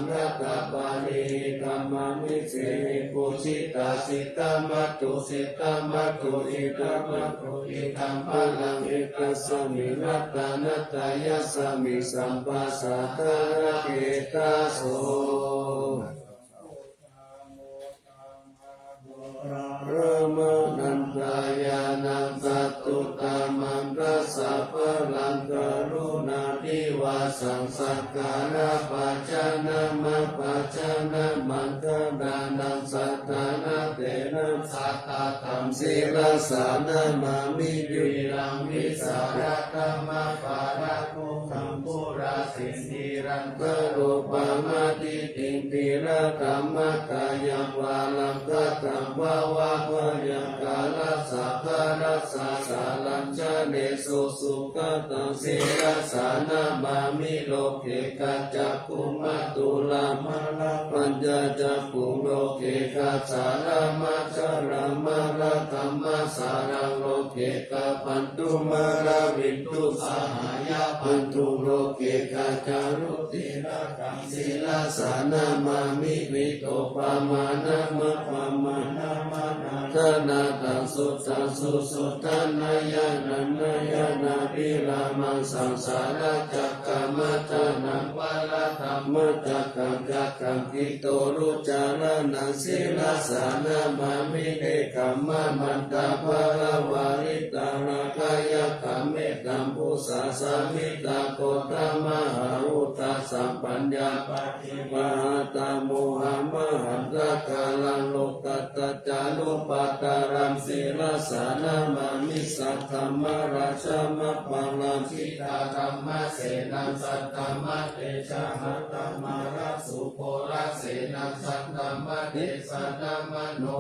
rattabbalī idha māmi sehi pūjitā sitā mātu sitā mātu idha mātu idha balaṃ. Etasmiṃ ratanattayasmiṃ sabbasaṅkhāraparittaso brahmānandayaṃ sattuttamaṃ dasabalaṃ karuṇābhivāsaṃ sakkārabhajanaṃ bhajanaṃ maṅgalānaṃ saddhaṃ attena sattadhammānaṃ sirasā namāmi viraṃ vītarāgaṃ apāraṃ ghoraṃ purāsīsaraṃ narūpamatthidiṭṭhiṃ tiṇṇaṃ dhammatayaṃ varaṃ kataṃ bhavabhayākaraṃ sabbaraṃ sasaṃ jane sosugataṃ sirasā namāmi loke kacchakumaturaṃ māraṃ pañcacakkhuṃ loke kassaraṃ mācaraṃ mārakamāsaraṃ loke kapantumaravindusahayabandhuṃ loke kaccharuciraka sirasā namāmi vītopamāṇaṃ appamāṇamanāthānāthaṃ suddhaṃ susuddhānāyānānāyānābhirāmaṃ saṃsāracakkamatalaṃ varadhammacakkaṃ cakkaṃ kitorucaraṇaṃ sirasā namāmi nekkhammamantaparamāritāraṃ kāyakā mettambusasā mettā ghoramahā uddhasampaññā pahātamohamahantagaraṃ lokatañcalupaddaraṃ sirasā namāmi saddhammarājamaparājitaṃ dhammasenaṃ saddhammatejaṃ dhammarā Suporasenam saddhammadesanamano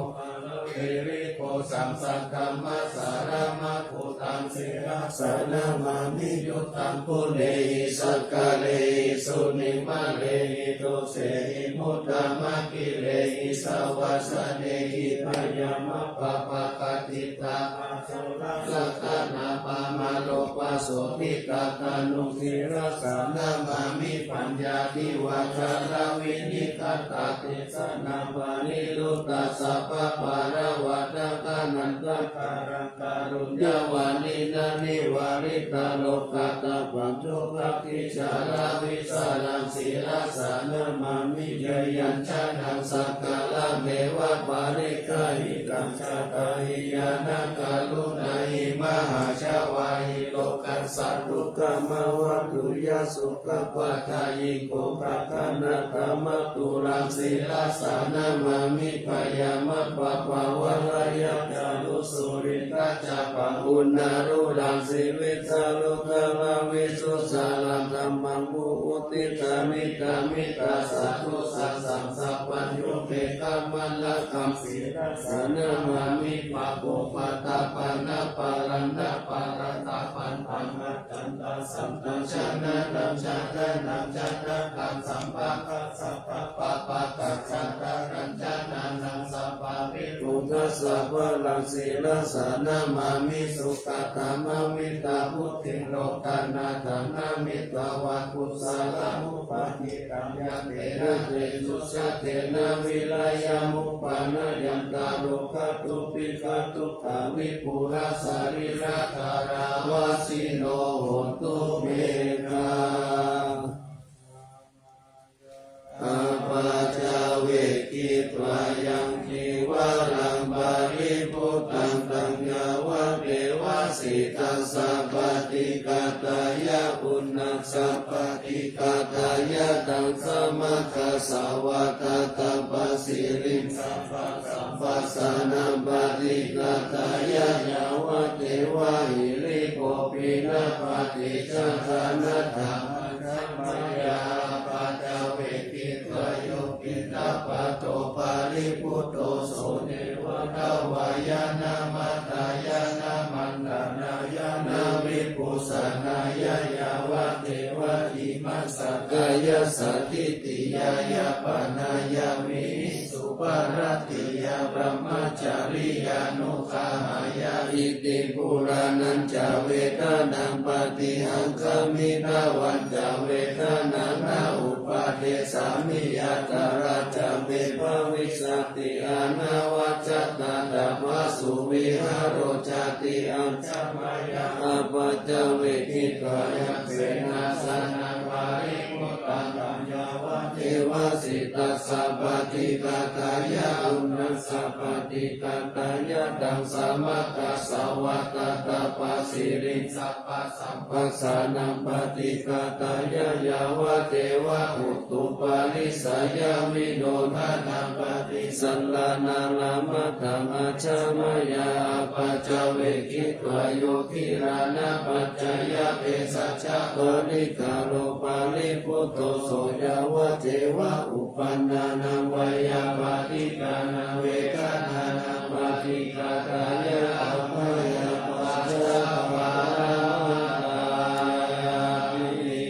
hirikosam saddhammasāramakutaṃ sirasā namāmi. Yuddhaṃ kulehi sakalehi sunimmalehi dusselehi muddamakehi savāsanehi bhayamappamakaṭṭhitā asurā rakkhanā pamāro pasodhitātanū sirasā namāmi. Paññātivakkharavinighata desanā pariruṭṭha sabbapāḷavata anantakaraṃ kāruññavaṇṇena nivāritālokatabbaṃ dubbadijjhalavīsaraṃ sirasā namāmi. Yayañjanaṃ sakkarameva pariggāhitaṃ jātahīyāna karuṇāhi mahāsavāhi lokassa dukkhamāvatthu ya sukhapadayigo gaganatalaṃ turaṃ sirasā namāmi. Bhayamappamakaruṇāya ca dussūlitacabbaṃ uṇṇāluṃ sīvissāluṃ khāraṃ visuddhajalaṃ dhammaṃ muhuttamidha mittā satthu sassaṃ sabbaññū pekkhamānakaṃ sirasā namāmi. Pāpūpaṭṭhapāṇābharaṇābharatabbaṃ dhammacakkam santaṃ janataṃ jādanaṃ jādakaṃ sabbakassapabbapākaṃ sattakañcananaṃ sabbavimutthasabbaraṃ sirasā namāmi. Sukkadhammavidābhuddhiṃ lokanāthaṃ namitvā kusalamupāditaṃ yantena tejojjatena vīriyamupānāya nārogadubbhikkhadukkhā vipulā sarīradhārā vajjino hotu me. Apaccavekkhitvā yaṃ cīvaraṃ paribhuttaṃ taṃ yāvadeva sītassa paṭighātāya uṇhassa paṭighātāya taṃ samaggassa vātattapasiriṃ sabbasappassānaṃ paṭighātāya yāvadeva hirikopinapaṭicchādanatthaṃ. Mayā apaccavekkhitvā yo piṇḍapāto paribhutto so neva davāya na madāya na maṇḍanāya na vibhūsanāya yāvadeva imassa kāyassa ṭhitiyā yāpanāya vihiṃsuparatiyā brahmacariyānuggahāya. Iti purāṇañca vedanaṃ paṭihaṅkhāmi navañca vedanaṃ na uppādessāmi yātrā ca me bhavissati anavajjatā ca phāsuvihāro cāti. Mayā apaccavekkhitvā yaṃ senāsanaṃ paribhuttaṃ taṃ yāvadeva sītassa paṭighātāya uṇhassa paṭighātāya taṃ samaggassa vātattapasiriṃ sabbasappasānaṃ paṭighātāya yāvadeva utuparissayavinodanaṃ paṭi sallānārāmatthaṃ. Ajja mayā apaccavekkhitvā yo gilānapaccayabhesajjaparikkhāro paribhutto so yāvadeva uppannānaṃ veyyābādhikānaṃ vedanānaṃ paṭighātāya abyāpajjhaparamatāyāti.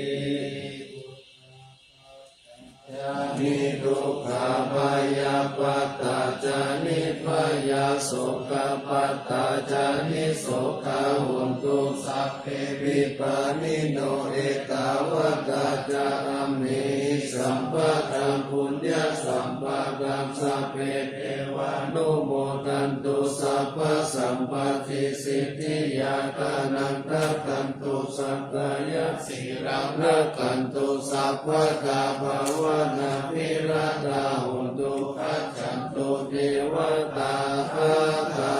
Ca niddukkhā bhayappattā ca nibbhayā sokappattā ca nissokā hontu sabbepi pāṇino. Ettāvatā ca amhehi sambhataṃ puññasampadaṃ sabbe devānumodantu sabbasampattisiddhiyā. Dānaṃ dadantu saddhāya sīlaṃ rakkhantu sabbadā bhāvanābhiratā hontu gacchantu devatāgatā.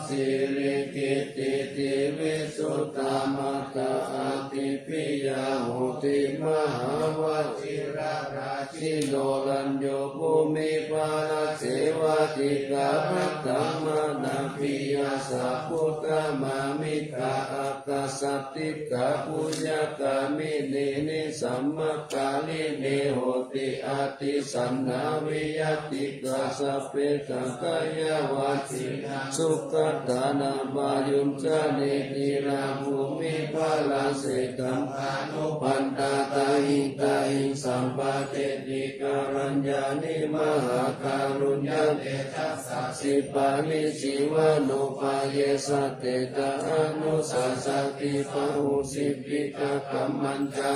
Sirikittiti visuddhā maggā ādi piyā hotu Mahāvajirārājino, rañño bhūmibhāraseva, dīgharattaṃ manāpiyā, sabbuddhāma mittā, ākāsaṭṭhitā puññakāmini, nisammakāyini honti, atthi saṇhā viya tīghā, sabbe saṅkhāya vajjina, sugatā nāpayuñjanti, dhīrā bhūmibhārasena, taṇhānubhantā, tahiṃ tahiṃ, sampāceti, kāruññāni mahākāruññatejasā, khippāni jīvanupāyesā, tesaṃ anusāsati, bāhuṃ sikhikākamañca,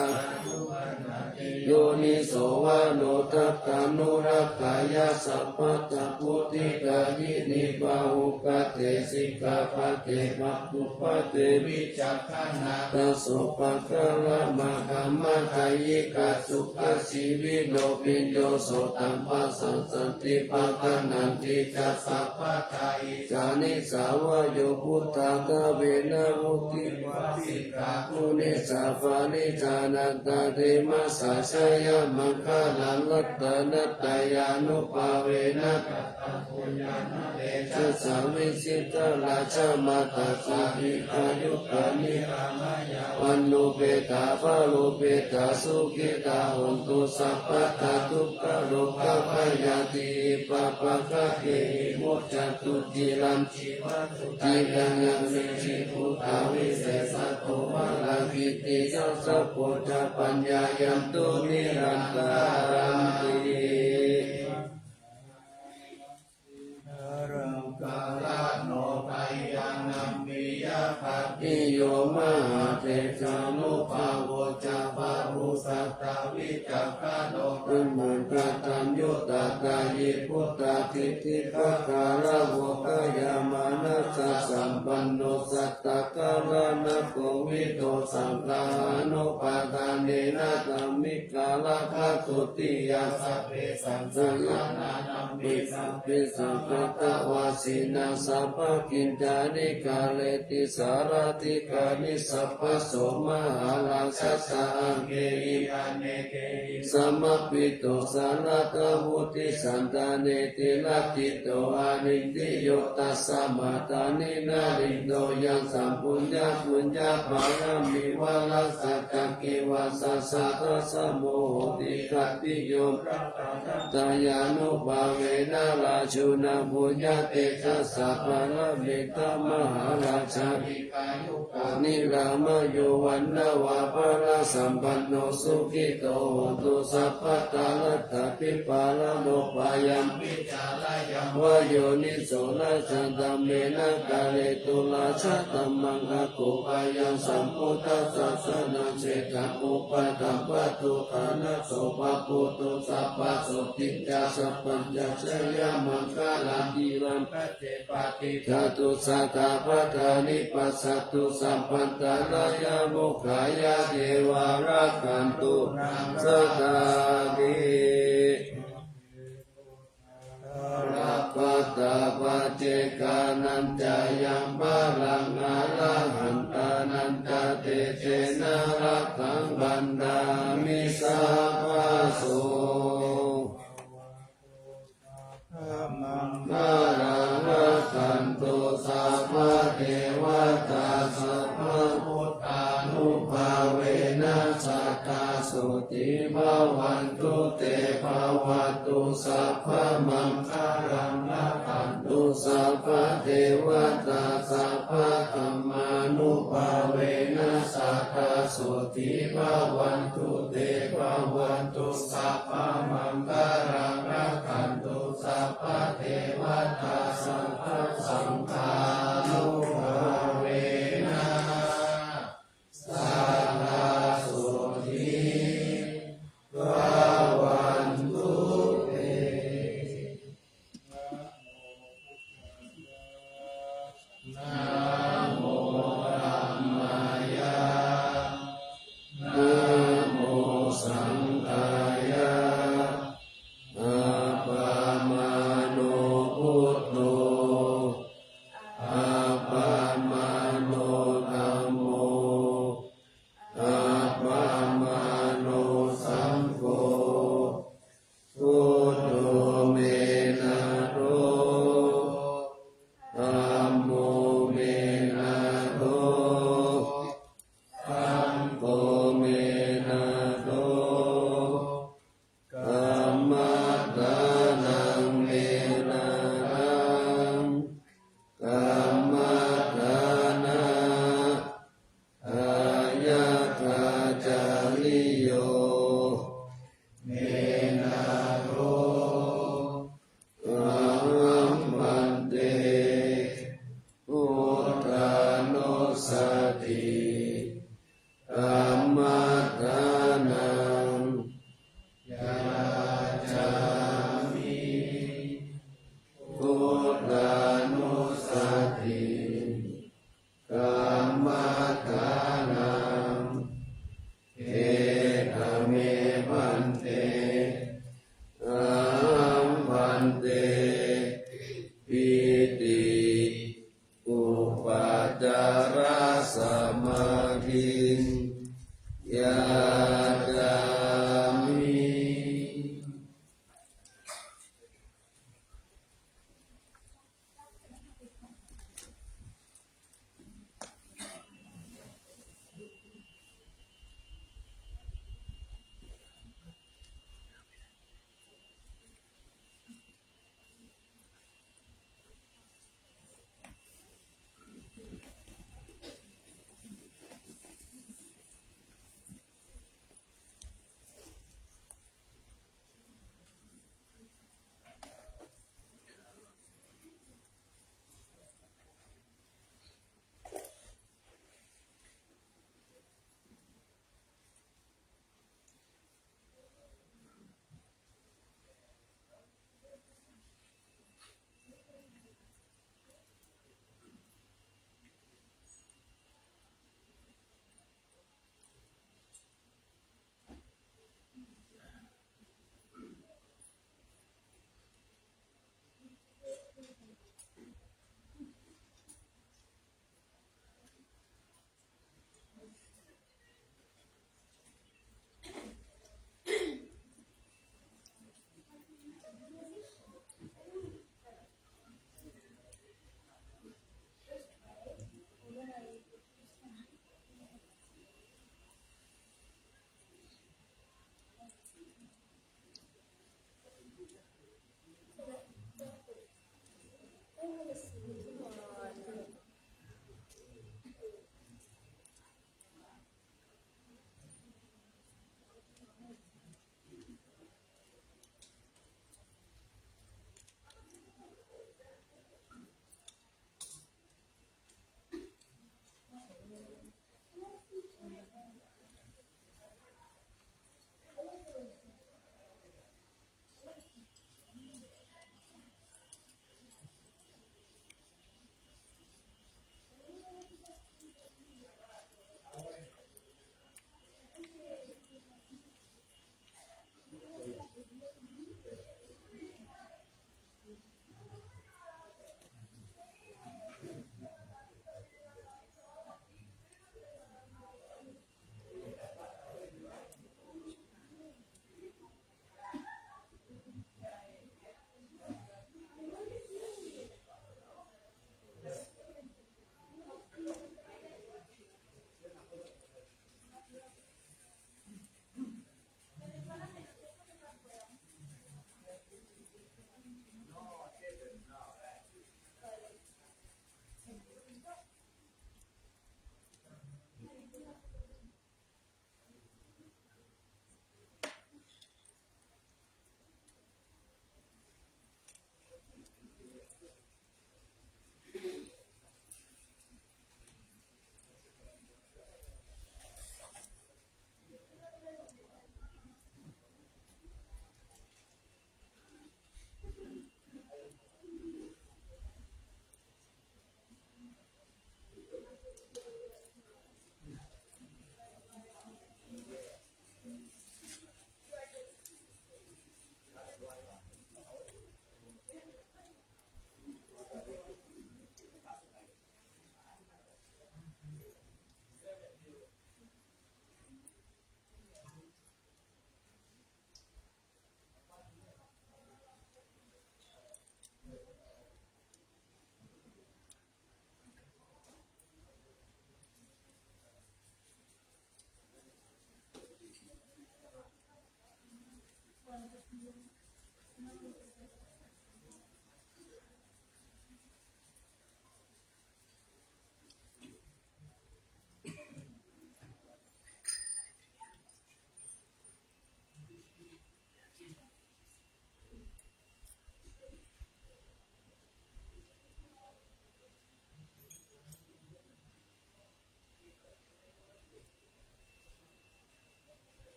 yoniso manasikāraṃ, sabbattha buddhigayini, bāhupadesikkhāpade, bhāhupadesavicakkhaṇā, dasopakāramakkhamatā, yikā sukhajīvino, bhiyyo sotappasaṃsati, pahānanti ca sabbattha, icchāmi sāvayo, buddhadhāvena, vuḍḍhibhāsitā, guṇesu pariñāṇatā, te massa jayamaṅgalāni, ratanattayānubhāvena, kataṃ puññaṃ, tejasā, vijitā rājamātā, sotthī ca yugāni, raṇayaṃ vaṇṇupetā, balāpetā, sukhitā hontu sabbadā, dukkharogabhayā, tīhi vipākā, kehi muccantu, ciraṃ jīvantu, jayamaṅgalāni. Buddhaṃ vijjācaraṇaṃ, virattacittānussāraṃ, khantī ca saṅgho ca, paññāyantu nirantaranti. Karaṇo kayāṇampi yaṃ, khantiyo mahātejānubhāvo ca, bāhuṃ santānaṃ vicakkhaṇo, dhammānaṃ ganthaṃ yuttattāyī, buddhadiṭṭhibhāgarā, oghayamānassasampanno, santakāraṇakovido, saṅgahaṇupādānena, dhammikarāgattutiyaṃ, sabbesaṃ saṅghānaṃ namāmi sabbesaṃ, atthāvasīnaṃ sabbakiñcāni, kareti sārīrikāni, sabbaso mahārājassa, aṅgehi anekehi samāhito, sārāsatā buddhisattānūtti raṭṭhito, anindriyo tasmā, dāni nālento, yaṃ saṃ puññaṃ puññapāramī, varaṃ saccaṃ ceva sassā, tasmo hohi khantiyo, ratanattayānubhāvena, rājānaṃ puññatejasā, paranimmitā mahārājā, dīghāyukā nirāmayo, vaṇṇavantaṃ sampanno, sukhito hotu sabbadā, attāpi pāṇabhūtānaṃ, pāpūpakammaṃ paṇidhī cariyamāno, yā munindo, vayo niso, rājadaṃ me na karetu, rājadhammaṃ akūpayaṃ, sambuddhassa saraṇaṃ gacchāmi, upaṭṭhaṃ paṭukkhaṇaṃ, so pāpū to sabbasotthī ca, sabbaññā jayamaṅgalāni, ciraṃ rāje paṭidhātu, satapadāni pacchato, sabbantarāyā mokkhaye, devā rakkhantu sadā. Gabbhatā paccekānañca yaṃ balaṃ, arahantānañca tejena, rakkhaṃ bandhāmi sabbaso. Maṅgalaṃ, rakkhantu sabbadevatā, sabbabuddhānubhāvena, sadā sotthī bhavantu te. Bhavatu sabbamaṅgalaṃ, rakkhantu sabbadevatā, sabbadhammānubhāvena, sadā sotthī bhavantu te. Bhavatu sabbamaṅgalaṃ, rakkhantu sabbadevatā, sabbasaṅghānubhāvena, sadā sotthī bhavantu te. Namo dhammāya. Namo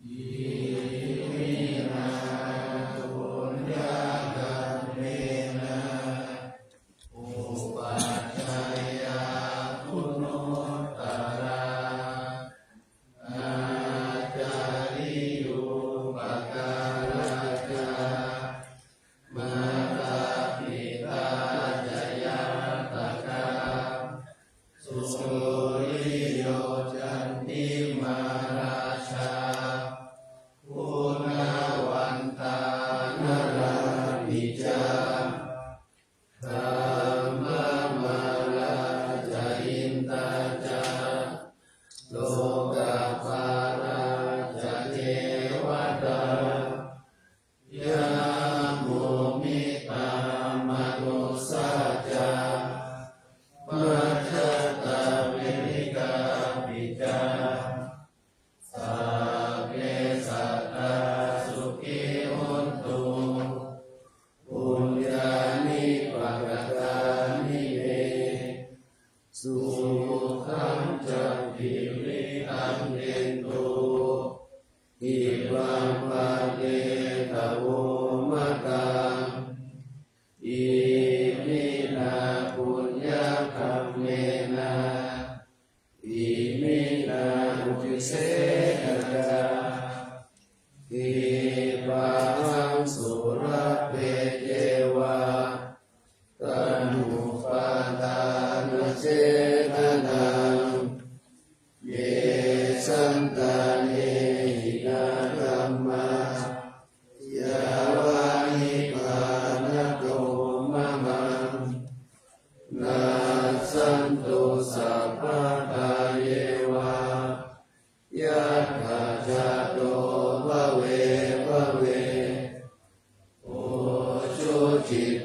Iminā puññakammena upajjhāyā guṇuttarā, ācariyūpakārā ca mātā pitā ca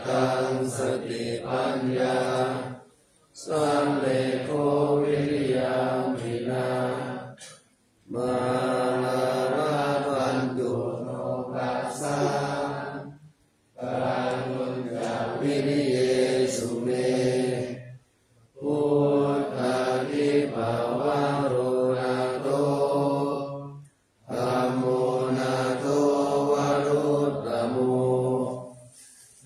taṃ satipaññā sallekho viriyamhinā, mārā labhantu nokāsaṃ kātuñca viriyesu me. Buddhādhipavaro nātho, dhammo nātho varuttamo,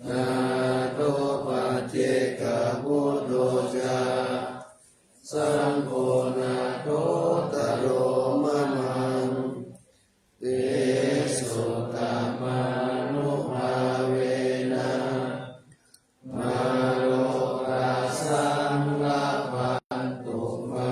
nātho paccekabuddho ca, saṅgho nāthottaro mamaṃ. Tesottamānubhāvena mārokāsaṃ labhantu mā.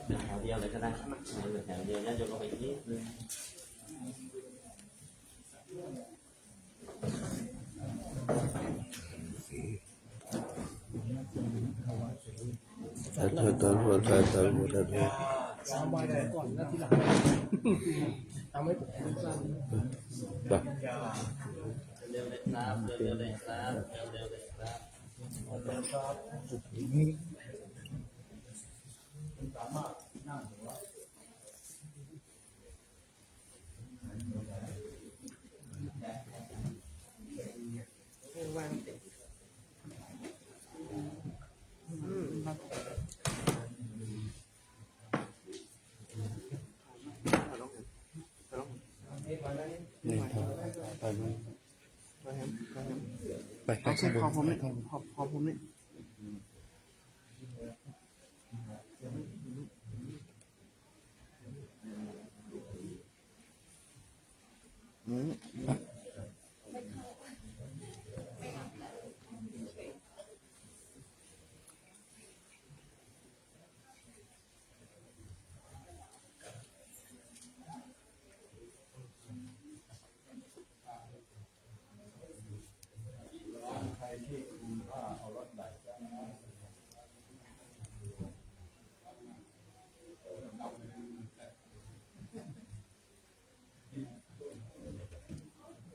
แถวเดียวเลยก็ได้ครับ แถวเดียว ญาติโยมลงไปอีกนิดนึง เร็วๆเลยครับ เร็วๆเลยครับ เร็วๆเลยครับ นี่ครับ ไปไหม ไปครับ ไปครับ ไป ไป เอา ข้างบน ขอผมนี่ ขอ ขอผมนี่ อืม เ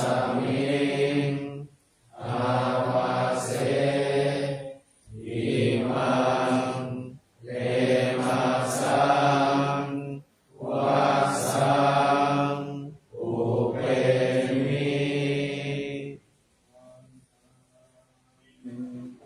Tasmiṃ āvase imaṃ khemasaṃ vasaṃ pubbe mi.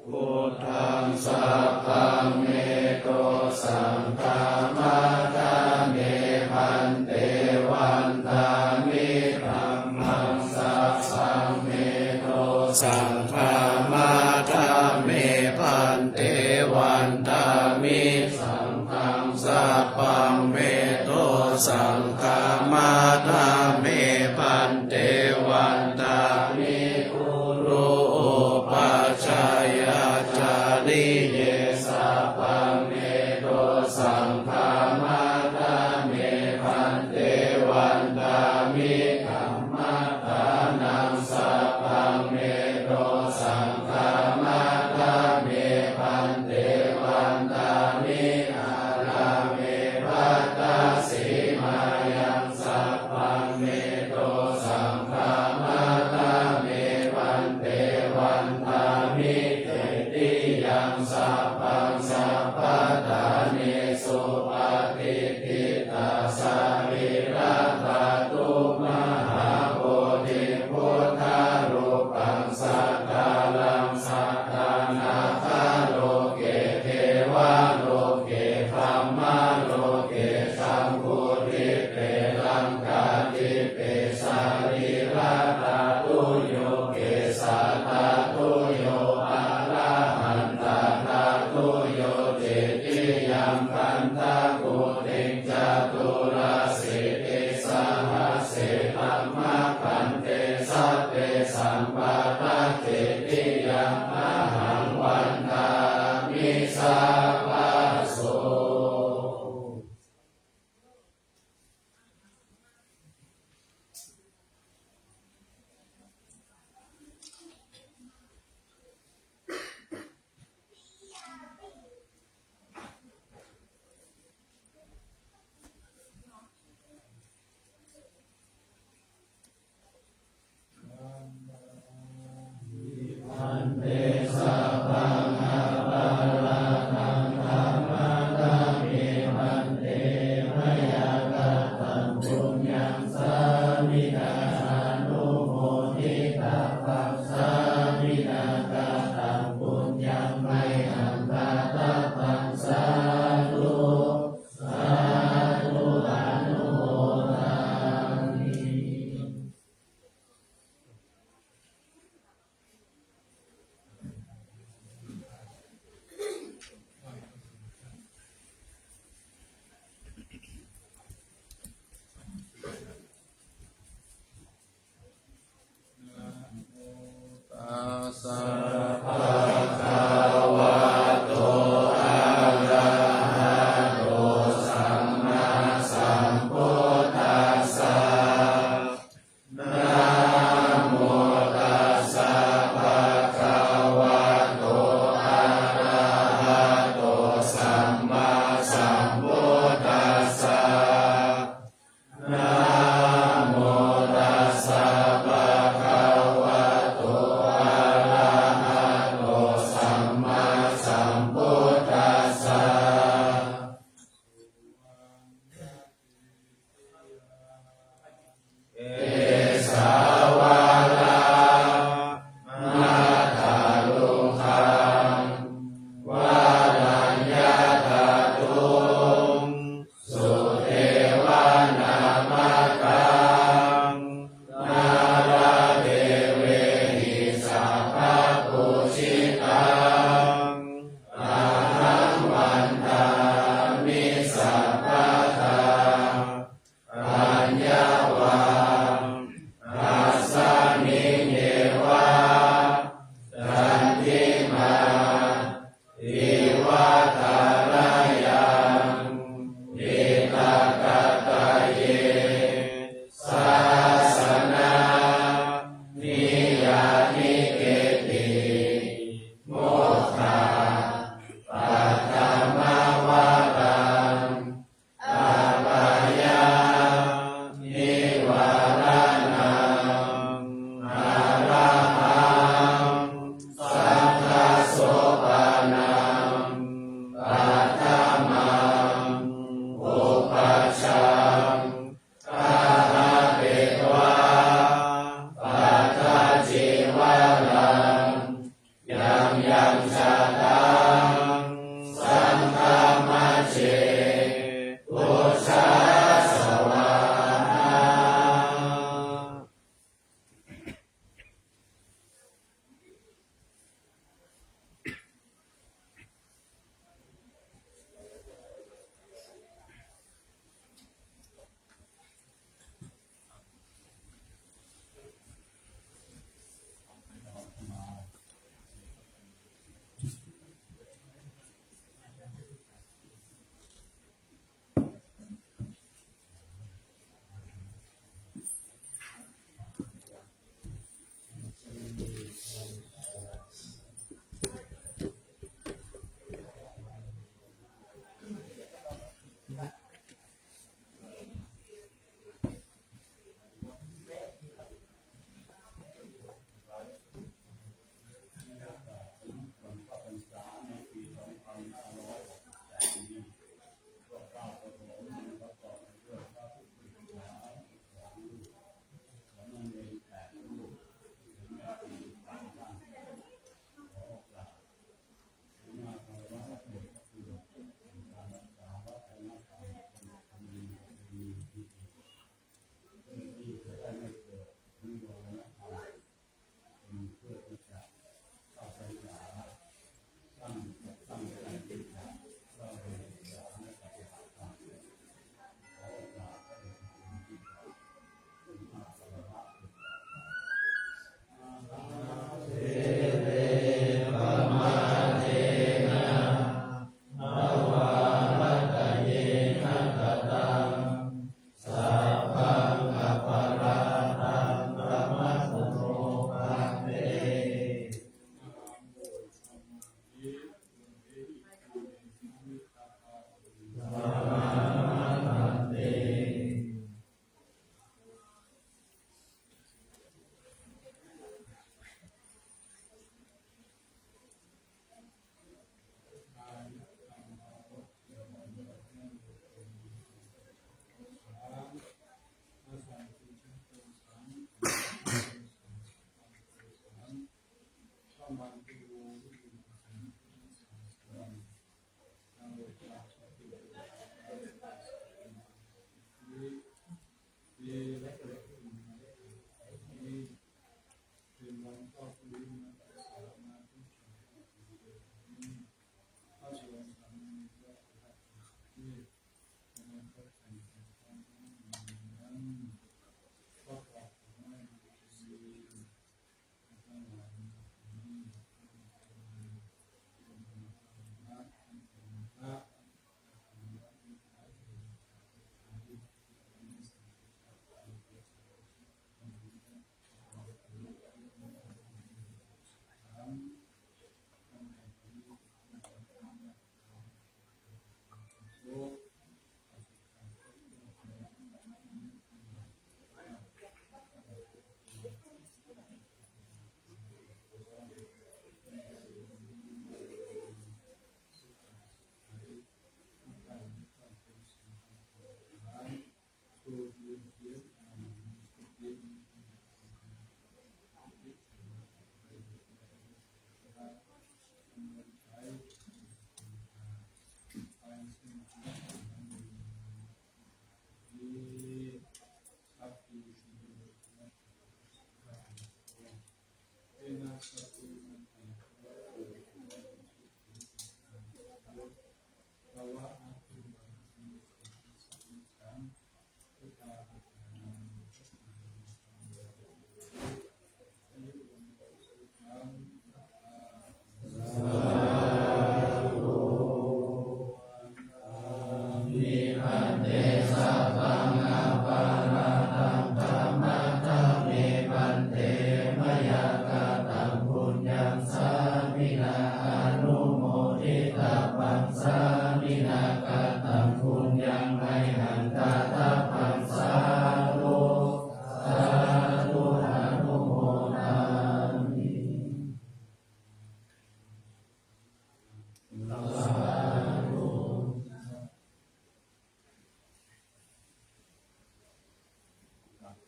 Buddhaṃ sabbaṃ me dosaṃ khamatha me bhante. Vandāmi dhammaṃ sabbaṃ me dosaṃ khamatha me bhante. Vandāmi saṅghaṃ sabbaṃ me dosaṃ khamatha me bhante. Vandāmi guru upajjhāyācariye sabbaṃ me dosaṃ khamatha me bhante. Vandāmi dhammaddhānaṃ sabbaṃ me dosaṃ khamatha me bhante. Vandāmi ārāme bhaddasīmāyaṃ sabbaṃ me dosaṃ khamatha me bhante. Vandāmi cetiyaṃ sabbaṃ sabbaṭṭhānesu patiṭṭhitā sarīradhātu mahābodhiṃ buddharūpaṃ sakalaṃ sadā nāgaloke devaloke brahmaloke jambudīpe laṅkādīpe sarīradhātuyo kesādhātuyo arahantadhātuyo cetiyaṃ gandhakuṭiṃ caturāsītisahas se dhammakkhandhe sabbe samvata cetiyaṃ ahaṃ vandāmi sabbaso.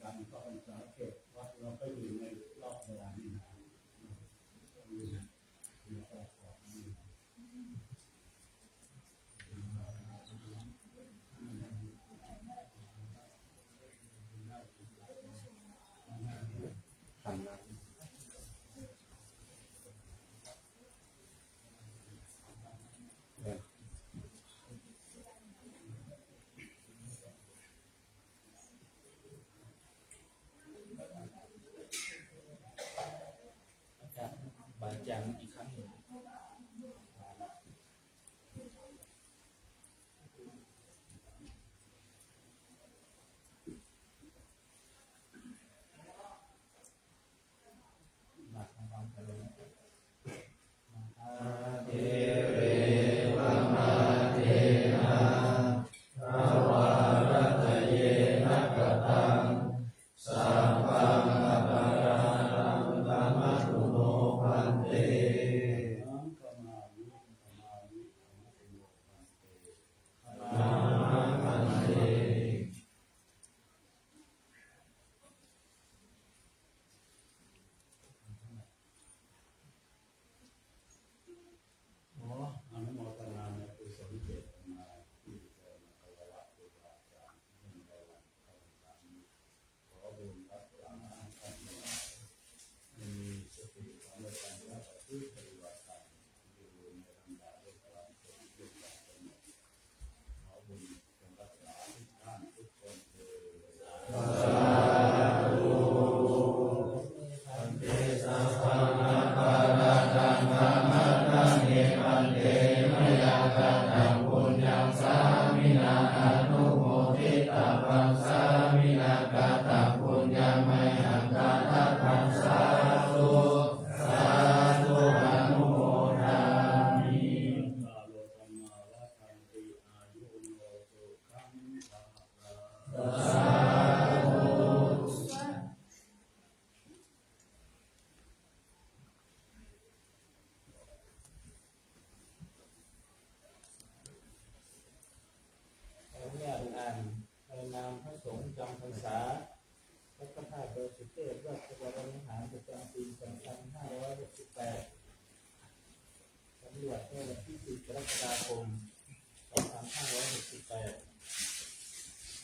การเข้าพรรษาเขตวัดเราก็อยู่ในรอบเวลานี้นะ อาจารย์ บาอาจารย์อีกครั้งหนึ่ง ขออนุโมทนาในกุศลเจตนาที่ได้มาถวายครูบาอาจารย์เนื่องในวันเข้าพรรษานี้ ขอบุญรักษาท่านทั้งหลาย มีสติสัมปชัญญะประพฤติปฏิบัติธรรม อยู่ในธรรมดาด้วยความสุขด้วยความสงบ ขอบุญจงรักษาทุกท่านทุกคนเทอญ สาธุ Bhante, sabbaṃ aparādhaṃ khamatha me bhante, mayā kataṃ puññaṃ sāminā anumoditabbaṃ, sāminā kataṃ puññaṃ mayhaṃ dātabbaṃ, sādhu, sādhu, anumodāmi. ขออนุญาตอ่านในนามพระสงฆ์จำพรรษา วัดพระธาตุดอยสุเทพ ราชวรวิหาร ประจำปี สองพันห้าร้อยหกสิบแปด เมื่อวันที่ สี่ กรกฎาคม สองพันห้าร้อยหกสิบแปด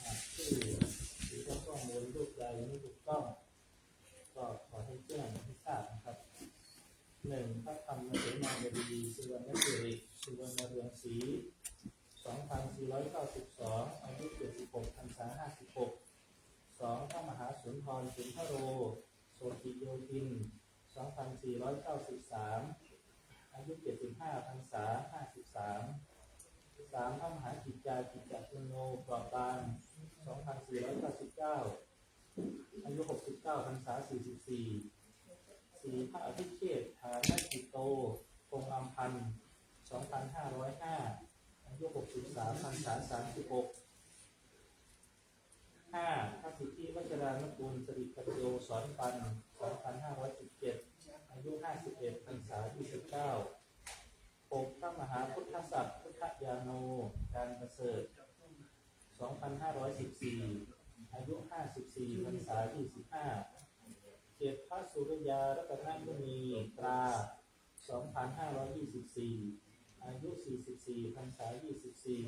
หากชื่อหรือว่าข้อมูลรูปใดไม่ถูกต้อง ก็ขอให้แจ้งให้ทราบนะครับ หนึ่ง พระธรรมเสนาบดี สุวรรณสิริ สุวรรณเรืองศรี สองพันสี่ร้อยเก้าสิบสอง อายุ เจ็ดสิบหก พรรษา ห้าสิบหก สอง พระมหาสุนทร สุนทโร โสติโยธิน สองพันสี่ร้อยเก้าสิบสาม อายุ เจ็ดสิบห้า พรรษา ห้าสิบสาม สาม พระมหากิจจา กิจจปุณโณ เปราะบาง สองพันสี่ร้อยเก้าสิบเก้า อายุ หกสิบเก้า พรรษา สี่สิบสี่ สี่ พระอภิเชษฐานกิตโต พงษ์อำพันธ์ สองพันห้าร้อยห้า อายุ หกสิบสาม พรรษา สามสิบหก ห้า พระสิทธิวัชรานุกูล สิริปัญโย สอนปัน สองพันห้าร้อยสิบเจ็ด อายุ ห้าสิบเอ็ด พรรษา ยี่สิบเก้า หก พระมหาพุทธศัพท์ พุทธญาโณ การประเสริฐ สองพันห้าร้อยสิบสี่ อายุ ห้าสิบสี่ พรรษา ยี่สิบห้า เจ็ด พระสุริยารัตนมุนี ตรา สองพันห้าร้อยยี่สิบสี่ อายุ สี่สิบสี่ พรรษา ยี่สิบสี่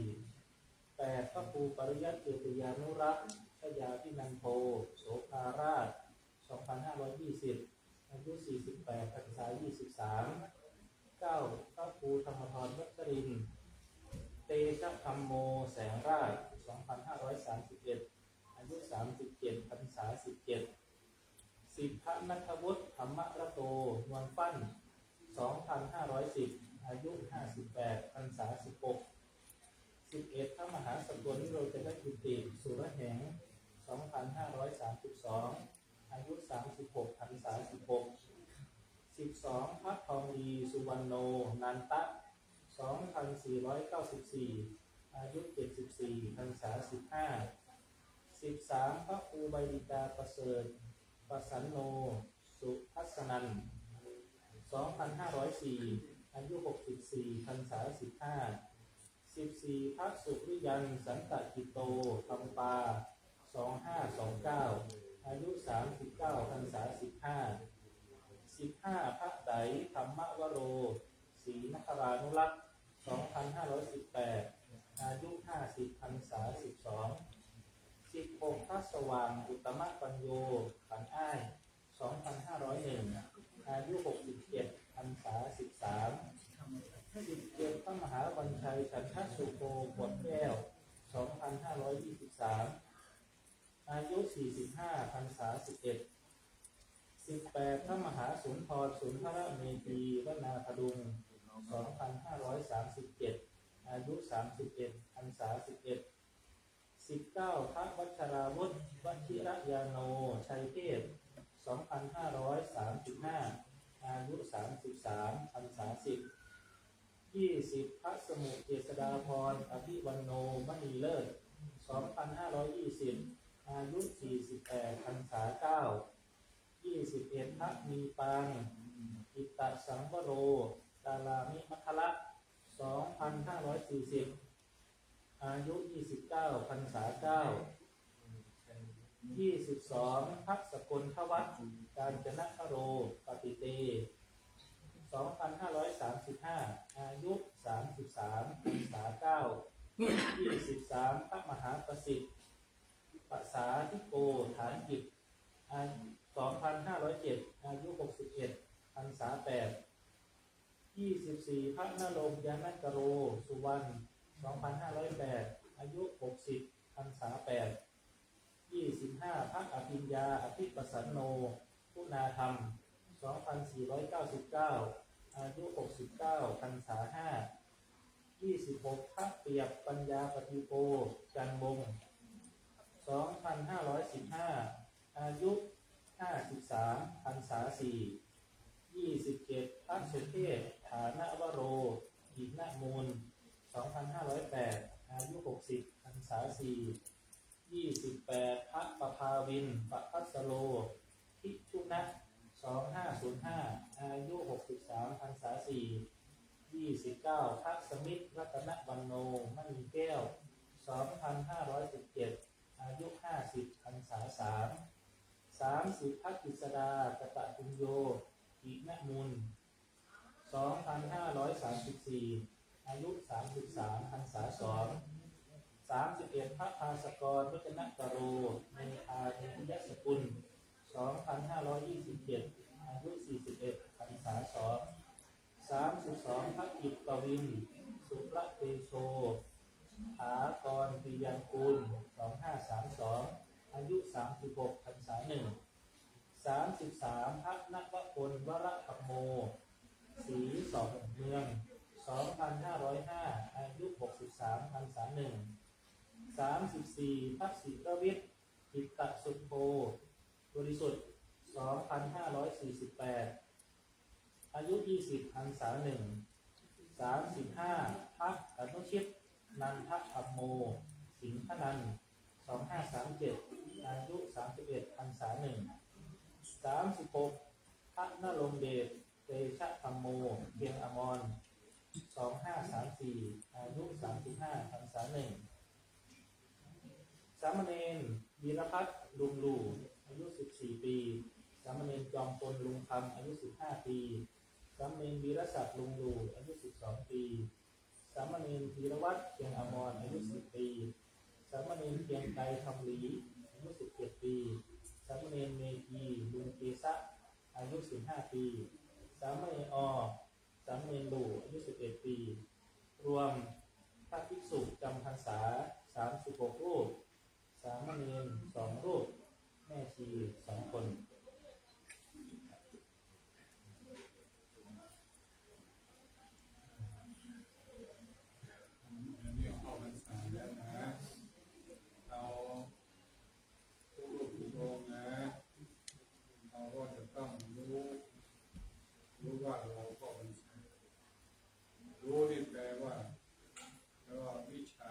แปด พระครูปริยัติเจติยานุรักษ์ ชยาภินันโท โสภาราช สองพันห้าร้อยยี่สิบ อายุ สี่สิบแปด พรรษา ยี่สิบสาม เก้า พระครูธรรมธรวัชรินทร์ เตชะธัมโม แสงราช สองพันห้าร้อยสามสิบเอ็ด อายุ สามสิบเจ็ด พรรษา สิบเจ็ด สิบ พระณัฐวุฒิ ธรรมระโต นวลฟั่น สองพันห้าร้อยสิบ อายุ ห้าสิบแปด พรรษา สิบหก สิบเอ็ด พระมหาสกล นิโรจนกิติ สุรแหง สองพันห้าร้อยสามสิบสอง อายุ สามสิบหก พรรษา สิบหก สิบสอง พระทองดี สุวรรณโณ นันทะ สองพันสี่ร้อยเก้าสิบสี่ อายุ เจ็ดสิบสี่ พรรษา สิบห้า สิบสาม พระครูใบดิกาประเสริฐ ประสันโณ สุทัศนัน สองพันห้าร้อยสี่ อายุ หกสิบสี่ พรรษา สิบห้า สิบสี่ พระสุริยัน สันตกิตโต คำปา สองห้าสองเก้า อายุ สามสิบเก้า พรรษา สิบห้า สิบห้า พระไตร ธรรมวโร ศรีนครานุรักษ์ สองพันห้าร้อยสิบแปด อายุ ห้าสิบ พรรษา สิบสอง สิบหก พระสว่าง อุตตมปัญโย ขันอ้าย สองพันห้าร้อยเอ็ด อายุ หกสิบเจ็ด พรรษา สิบสาม สิบเจ็ด พระมหาวัญชัย ฉันทสุโภ ขวดแก้ว สองพันห้าร้อยยี่สิบสาม อายุ สี่สิบห้า พรรษา สิบเอ็ด สิบแปด พระมหาสุนทร สุนทรเมธี วนาพดุง สองพันห้าร้อยสามสิบเจ็ด อายุ สามสิบเอ็ด พรรษา สิบเอ็ด สิบเก้า พระวัชราวุธ วชิรยาโน ชัยเทพ สองพันห้าร้อยสามสิบห้า อายุ สามสิบสาม พรรษา สิบ ยี่สิบ พระสมุทรเจษฎาภรณ์ อภิวันโน มณีเลิศ สองพันห้าร้อยยี่สิบ อายุ สี่สิบแปด พรรษา เก้า ยี่สิบเอ็ด พระมีปาง อิตตสังวโร ตารามิมัคคละ สองพันห้าร้อยสี่สิบ อายุ ยี่สิบเก้า พรรษา เก้า ยี่สิบสอง พระสกลทวัฒน์ กาญจนคโร ปติเต สองพันห้าร้อยสามสิบห้า อายุ สามสิบสาม พรรษา เก้า ยี่สิบสาม พระมหาประสิทธิ์ ปสาธิโก ฐานกิจ อายุ สองพันห้าร้อยเจ็ด อายุ หกสิบเอ็ด พรรษา แปด ยี่สิบสี่ พระนรงค์ ยานกโร สุวรรณ สองพันห้าร้อยแปด อายุ หกสิบ พรรษา แปด ยี่สิบห้า พระอภิญญา อภิปสันโน คุณาธรรม สองพันสี่ร้อยเก้าสิบเก้า อายุ หกสิบเก้า พรรษา ห้า ยี่สิบหก พระเปรียบปัญญาปฏิโภ จันทร์วงศ์ สองพันห้าร้อยสิบห้า อายุ ห้าสิบสาม พรรษา สี่ ยี่สิบเจ็ด พระสุเทพ ฐานวโร หินมูล สองพันห้าร้อยแปด อายุ หกสิบ พรรษา สี่ ยี่สิบแปด พระประภาวินทร์ ประภัสสโร ภิกขุนะ สองห้าศูนย์ห้า อายุ หกสิบสาม พรรษา สี่ ยี่สิบเก้า พระสมิทธ รัตนวันโน มณีแก้ว สองพันห้าร้อยสิบเจ็ด อายุ ห้าสิบ พรรษา สาม สามสิบ พระกฤษดา กตปุญโญ หินมูล สองพันห้าร้อยสามสิบสี่ อายุ สามสิบสาม พรรษา สอง สามสิบเอ็ด พระพาสกร วัจนกโร เมธานิยสกุล สองพันห้าร้อยยี่สิบเจ็ด อายุ สี่สิบเอ็ด พรรษา สอง สามสิบสอง พระกิตติกวิน สุรเตโช ถากรปิยังกูล สองห้าสามสอง อายุ สามสิบหก พรรษา หนึ่ง สามสิบสาม พระนวพล วรธรรมโม ศรีสองเมือง สองพันห้าร้อยห้า อายุ หกสิบสาม พรรษา หนึ่ง สามสิบสี่ พระศิรวิทย์ จิตตสุโธ บริสุทธิ์ สองพันห้าร้อยสี่สิบแปด อายุ ยี่สิบ พรรษา หนึ่ง สามสิบห้า พระอนุชิต นันทธรรมโม สิงหนันท์ สองห้าสามเจ็ด อายุ สามสิบเอ็ด พรรษา หนึ่ง สามสิบหก พระนรงค์เดช เตชะธรรมโม เชียงอมร สองห้าสามสี่ อายุ สามสิบห้า พรรษา หนึ่ง สามเณรวีรพัฒน์ ลุงหลู่ อายุ สิบสี่ ปี สามเณรจอมพล ลุงคำ อายุ สิบห้า ปี สามเณรวีรศักดิ์ ลุงหลู่ อายุ สิบสอง ปี สามเณรธีรวัฒน์ เชียงอมร อายุ สิบ ปี สามเณรเกรียงไกร คำหลี อายุ สิบเจ็ด ปี สามเณรเมธี ลุงเกษะ อายุ สิบห้า ปี สามเณรอ สามเณรหลู่ อายุ สิบเอ็ด ปี รวมพระภิกษุจำพรรษา สามสิบหก รูป สามเณร สอง รูป แม่ชี สอง คน อันนี้เข้าพรรษาแล้วนะ เราทุกรูปทุกองค์นะ เราก็จะต้องรู้ รู้ว่าเราเข้าพรรษา รู้นี่แปลว่า แปลว่าวิชา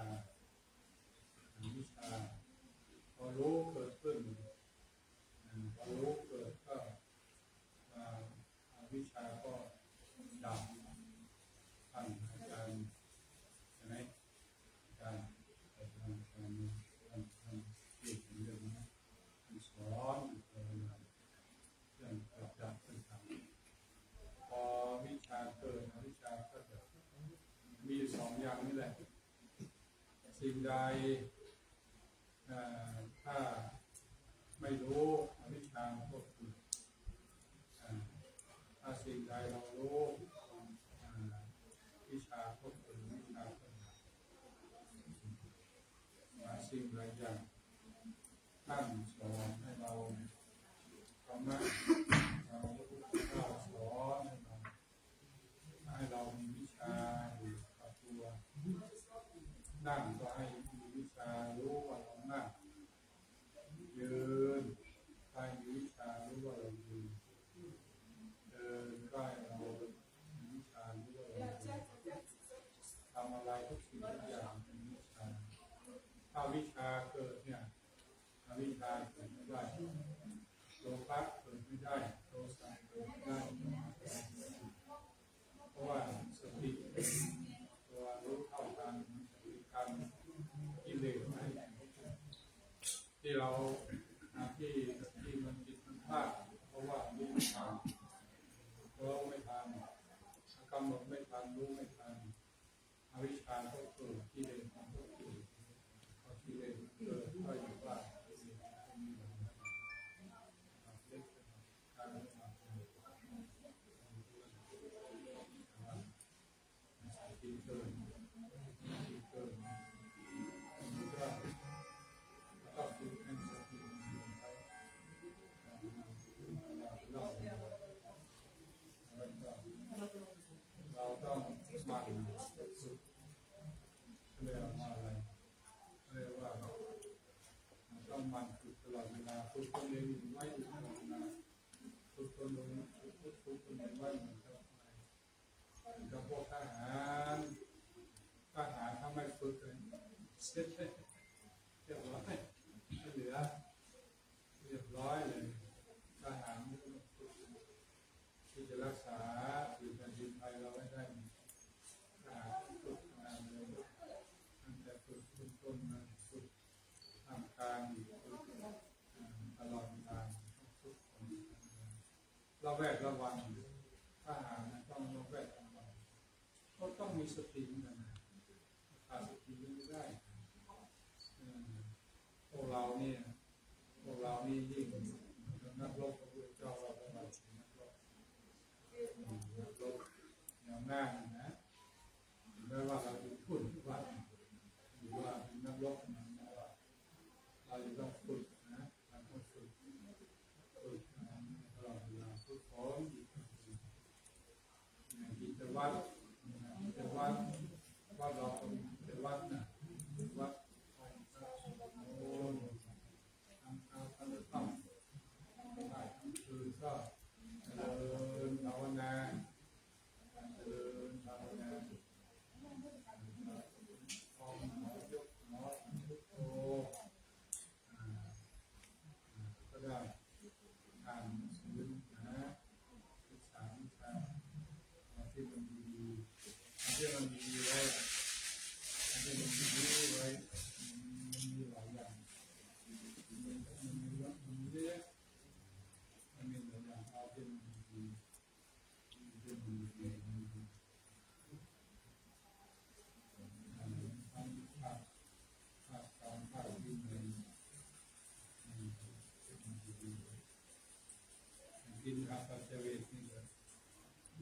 วิชา พอรู้เกิดขึ้น อ่า พอรู้เกิดก็ อ่า อวิชชาก็ดับ ท่านอาจารย์ ใช่ไหม อาจารย์ อาจารย์ อาจารย์ ท่าน ท่านเทศน์เรื่องนี้ ท่านสอนภาวนา เรื่องกับดักต่างๆ พอวิชชาเกิด อวิชชาก็ดับ มีอยู่สองอย่างนี่แหละ สิ่งใด อ่า ถ้าไม่รู้ อวิชชาก็เกิด อ่า ถ้าสิ่งใดเรารู้ อ่า วิชชาก็เกิด อวิชชาก็ดับ หลายสิ่งหลายอย่าง ท่านสอนให้เรา ธรรมะ เราพระพุทธเจ้าสอนให้เรา ให้เรามีวิชาอยู่กับตัว นั่งก็ให้มีวิชารู้ว่าเรานั่ง ยืนก็ให้มีวิชารู้ว่าเรายืน เดินก็ให้เรามีวิชารู้ว่าเราเดิน ทำอะไรทุกสิ่งทุกอย่างมีวิชา ถ้าวิชาเกิดเนี่ย อวิชชาเกิดไม่ได้ โลภะเกิดไม่ได้ โทสะเกิดไม่ได้ เพราะว่าสติตัวรู้เท่าทัน สติกันกิเลสไม่ให้แก่พวกเรา ที่เรา ที่ ที่มันผิดมันพลาด เพราะว่ารู้ไม่ทัน เราไม่ทัน กำหนดไม่ทัน รู้ไม่ทัน อวิชชาก็เกิด กิเลสมันก็เกิด พอกิเลสมันเกิดก็อย่างว่า กิเลสมันก็มีหลายระดับ ระดับเล็ก ระดับกลาง ระดับใหญ่ สติเกิด สติเกิด มันก็ ก็ฝึกให้สติมันเกิดไป เรา เราต้องหมั่นฝึก เรียกว่าอะไร เรียกว่า เราต้องหมั่นฝึกตลอดเวลา ฝึกตนเองอยู่ไว้อยู่ตลอดเวลา ฝึกตนเอง ฝึก ฝึกตนเองไว้เหมือนกับอะไร เหมือนกับพวกทหาร ทหารถ้าไม่ฝึกเลย เสร็จเลย เรียบร้อย ไม่เหลือ เรียบร้อยเลย ทหารไม่ต้องฝึก ที่จะรักษาผืนแผ่นดินไทยเราไว้ได้ ทหารฝึกมานานเลย ตั้งแต่ฝึกเบื้องต้นมา ฝึกท่ามกลาง ฝึก อ่า ตลอดเวลา ต้องฝึกฝน ระแวดระวัง ทหารมันก็ ต้องระแวดระวัง ก็ต้องมีสติเหมือนกันนะ ขาดสติไม่ได้ เออ พวกเราเนี่ย พวกเรานี่ยิ่งเหมือนกับนักรบ พระพุทธเจ้าว่าเราเป็นนักรบ นักรบแนวหน้านะ ถึงแม้ว่าเราจะพูดทุกวัน หรือว่าเป็นนักรบนะ แต่ว่าเราจะต้องฝึกนะ เราต้องฝึก ฝึกนะ ตลอดเวลา ฝึกฝน กิจวัตร กิจวัตร วัดเราก็มีกิจวัตรนะ วัดไหว้พระสวดมนต์ ทั้งเช้าทั้งค่ำ ทั้งคืนก็เจริญภาวนา เจริญภาวนา ท่องยกหนอ พุทโธ อ่า อ่า ก็ได้ อ่านหนังสือนะ ศึกษาวิชา เอาที่มันดีๆ เอาที่มันดีๆไว้ เอาที่มันดีๆไว้ มันมีหลายอย่าง มันมี มันมี มันมีเยอะ มันมีหลายอย่าง เอาที่มันดีๆ กินอาหารปัจจเวกนี่แหละ เม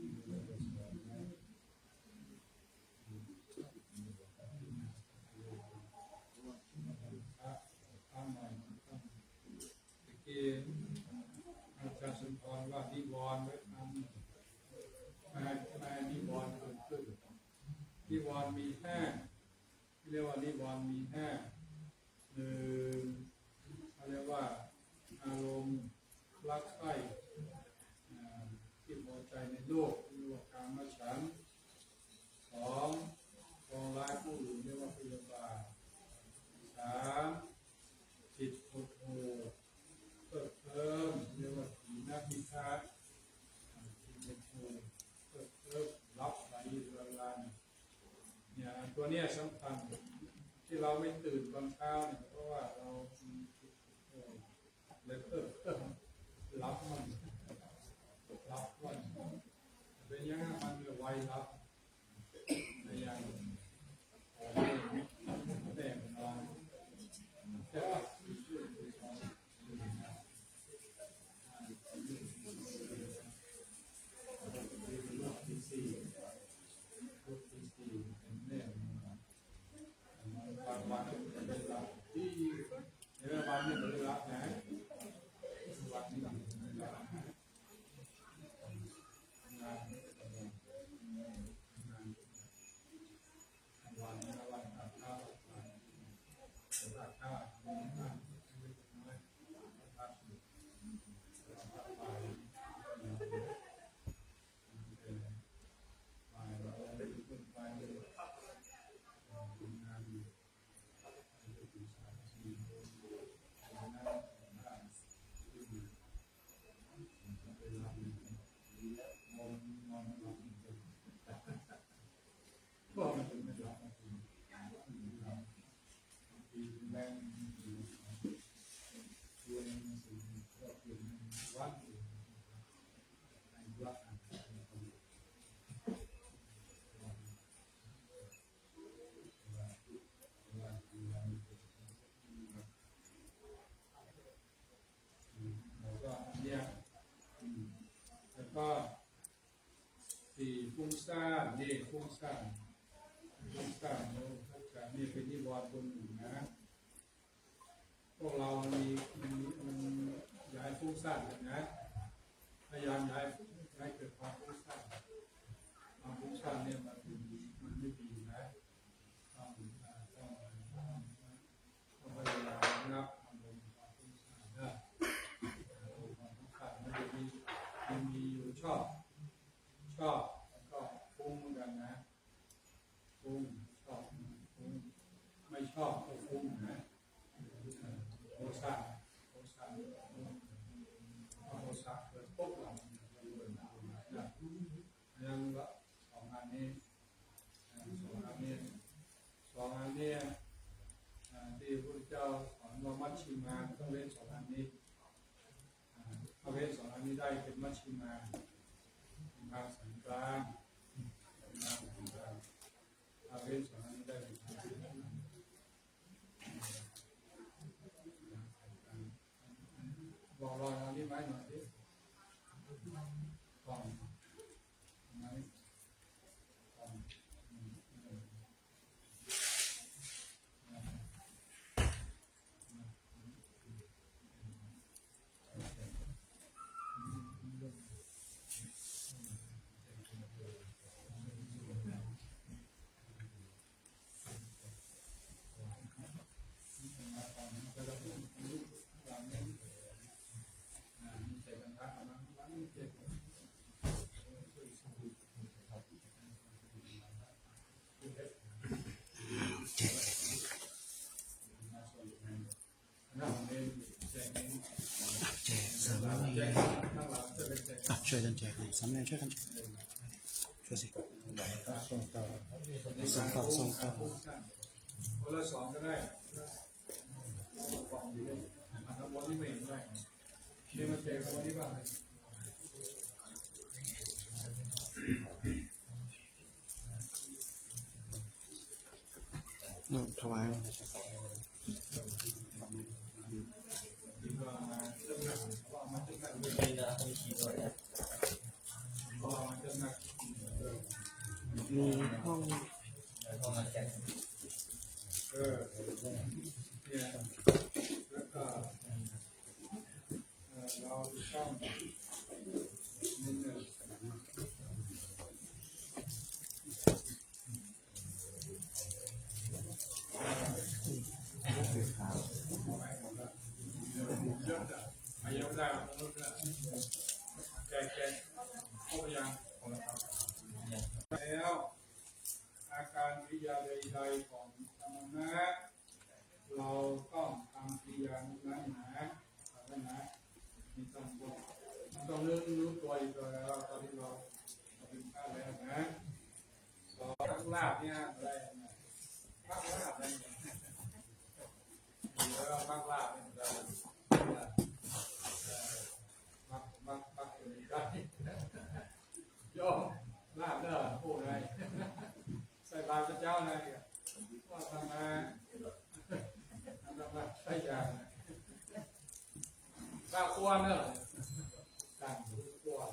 ื่อกี้อาจารย์สุนทรว่านิวรณ์ไว้ครั้งหนึ่ง ไม่ให้ ไม่ให้นิวรณ์เกิดขึ้น นิวรณ์มีห้า เรียกว่านิวรณ์มีห้า หนึ่ง เขาเรียกว่าอารมณ์รักใคร่ อ่า ที่พอใจในโลก เรียกว่ากามฉันท์ สอง ปองร้ายผู้อื่น เรียกว่าพยาบาท สาม จิตหดหู่ เพลิดเพลิน เรียกว่าถีนมิทธะ อ่า จิตหดหู่ เพลิดเพลิน หลับไหลอยู่ตลอดเวลา เนี่ย ตัวเนี้ยสำคัญ ที่เราไม่ตื่นตอนเช้าเนี่ย เพราะว่าเรามีจิตหดหู่ แล้วก็หลับมัน หลับมัน เป็นอย่างนั้น มันเลยไวหลับ ในอย่าง แต่มันนอน แต่ว่า แล้วก็อันเนี้ย อืม แล้วก็สี่ ฟุ้งซ่าน นี่ ฟุ้งซ่าน ฟุ้งซ่าน โอ้ ฟุ้งซ่าน นี่เป็นนิวรณ์ตัวหนึ่งนะ พวกเรามันมี มันมี มันอย่าให้ฟุ้งซ่านกันนะ พยายามอย่าให้ อย่าให้เกิดความฟุ้งซ่าน ความฟุ้งซ่านเนี่ยมันเป็น มันไม่ดีนะ ต้อง ต้อง ต้อง ต้องพยายามระงับอารมณ์ความฟุ้งซ่านนะ อารมณ์ความฟุ้งซ่านมันจะมี มันมีอยู่ชอบ ชอบ แล้วก็ฟุ้งเหมือนกันนะ ฟุ้ง ชอบ ฟุ้ง ไม่ชอบก็ฟุ้งนะ โทสะ โทสะ โทสะเกิดปุ๊บเราจะรู้เลยนะ เพราะฉะนั้นก็สองอันนี้ สองอันนี้ สองอันนี้ อ่า ที่พระพุทธเจ้าสอนว่ามัชฌิมา ต้องเว้นสองอันนี้ อ่า ถ้าเว้นสองอันนี้ได้เป็นมัชฌิมา เป็น สันกลาง สันกลาง เอาเว้นสองอันนี้ได้ไหมครับ บอกรอยเอานี่ไว้หน่อยสิ กล่อง ไม้ กล่อง อืม อืม แจกสามร้อย อ่ะ ช่วยกันแจกหน่อย สามแรงช่วยกัน ช่วยสิ ส่งต่อ ส่งต่อ คนละสองก็ได้ กล่องอยู่นี่ อันข้างบนนี่ไม่เห็นได้ นี่มันแจกคนที่บ้าน อืม ถวาย มีห้อง เออ เนี่ย แล้วก็ เอ่อ เราต้องนิดหนึ่ง แกะ แกะ ครบยัง แล้ว อาการกิริยาใดๆของสมณะ เราต้องทำกิริยานั้นนะ ทำได้นะ ไม่ต้องบอก มันต้องรู้ รู้ตัวอยู่ตัวแล้ว ตอนที่เรา เราเป็นพระแล้วนะ เราต้องลาบเนี่ย อะไรนะ มักลาบอะไรเนี่ย เออ มักลาบเนี่ย มัก มัก มัก โยม ลาบเด้อ พูดไง ใส่บาตรพระเจ้านะเนี่ย ก็ทำมา ทำมาใช้ยานะ ลาบควรเนอะ ต่างหูควร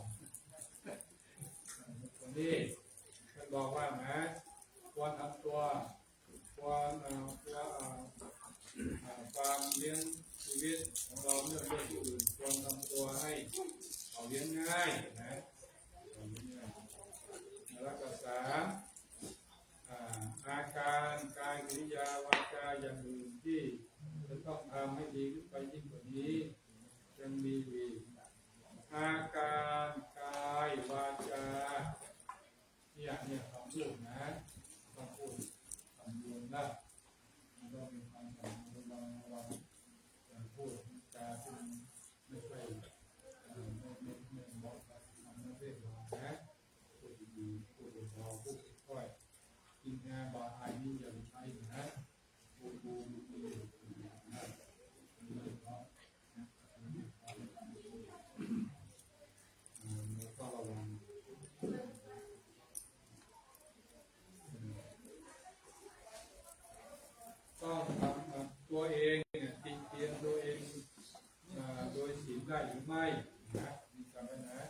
วันนี้ท่านบอกว่านะ ควรทำตัว ควร เอ่อ ควร เอ่อ เอ่อ ความเลี้ยงชีวิตของเราเมื่อเลี้ยงผู้อื่น ควรทำตัวให้เขาเลี้ยงง่ายนะ เขาเลี้ยงง่าย แล้วก็สาม อ่า อาการกายกิริยาวาจาอย่างอื่นที่จะต้องทำให้ดีขึ้นไปยิ่งกว่านี้ ยังมีอีก อาการกายวาจา เนี่ย เนี่ย คำพูดนะ ต้องพูด คำพูดนะ มันต้องมีความสำคัญ ระวัง ระวัง อย่าพูดจาที่มันไม่ใช่ เอ่อ ไม่ ไม่ ไม่เหมาะกับคำนักเทศน์นะ พูดดีๆ พูดเบาๆ พูดค่อยๆ กินยาบาดอายนี้อย่าไปใช้นะ พูดบูมๆ นะ เรื่องของ ต้องทำตัวเองเนี่ย ติเตียนตัวเอง อ่า โดยศีลได้หรือไม่นะ นี่จำไว้นะ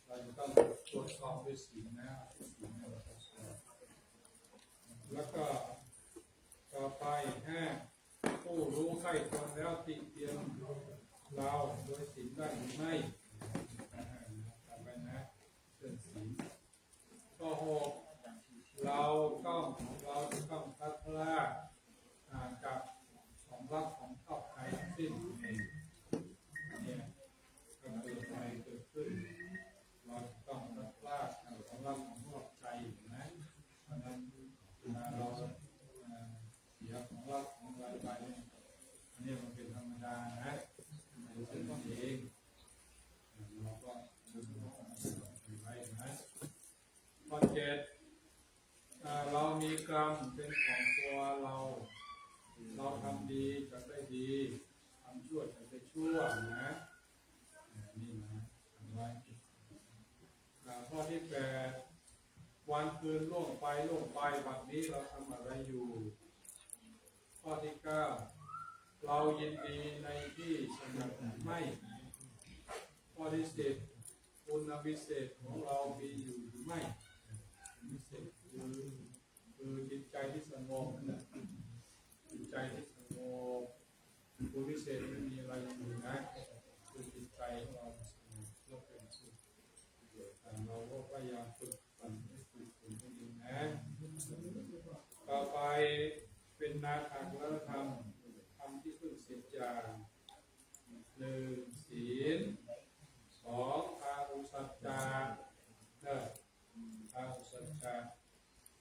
เราจะต้องตรวจสอบด้วยศีลนะ ศีลเนี่ยเราต้องตรวจสอบ แล้วก็ต่อไป ห้า ผู้รู้ใคร่ควรแล้วติเตียนเราโดยศีลได้หรือไม่ อ่า จำไว้นะ เรื่องศีล ข้อหก เราต้อง เราจะต้องพลัดพราก อ่า จากของรักของชอบใจทั้งสิ้น เนี่ย ก็คืออะไรเกิดขึ้น เราจะต้องพลัดพรากจากของรักของชอบใจนะ เพราะฉะนั้น เวลาเรา อ่า เสียของรักของอะไรไปเนี่ย อันนี้มันเป็นธรรมดานะ มันเป็นเรื่องเอง เราก็ดึงเอาไว้นะ ข้อเจ็ด อ่า เรามีกรรมเป็นของตัวเรา เราทำดีจะได้ดี ทำชั่วจะได้ชั่วนะ อ่า นี่นะ ทำไว้ อ่า ข้อ ที่แปด วันคืนล่วงไปล่วงไป บัดนี้เราทำอะไรอยู่? ข้อที่เก้า เรายินดีในที่สงัดหรือไม่? ข้อที่สิบ คุณวิเศษของเรามีอยู่หรือไม่? คุณวิเศษคือ คือจิตใจที่สงบนะ จิตใจที่สงบ คุณวิเศษไม่มีอะไรอยู่นะ คือจิตใจของเราสงบ เยือกเย็นสุข แต่เราก็พยายามฝึกฝนให้ฝึกฝนให้ดีนะ ต่อไปเป็นนาถะคุณธรรม ธรรมที่พึ่งสิบอย่าง หนึ่ง ศีล สอง อาหุสัจจะ เนอะ อาหุสัจจะ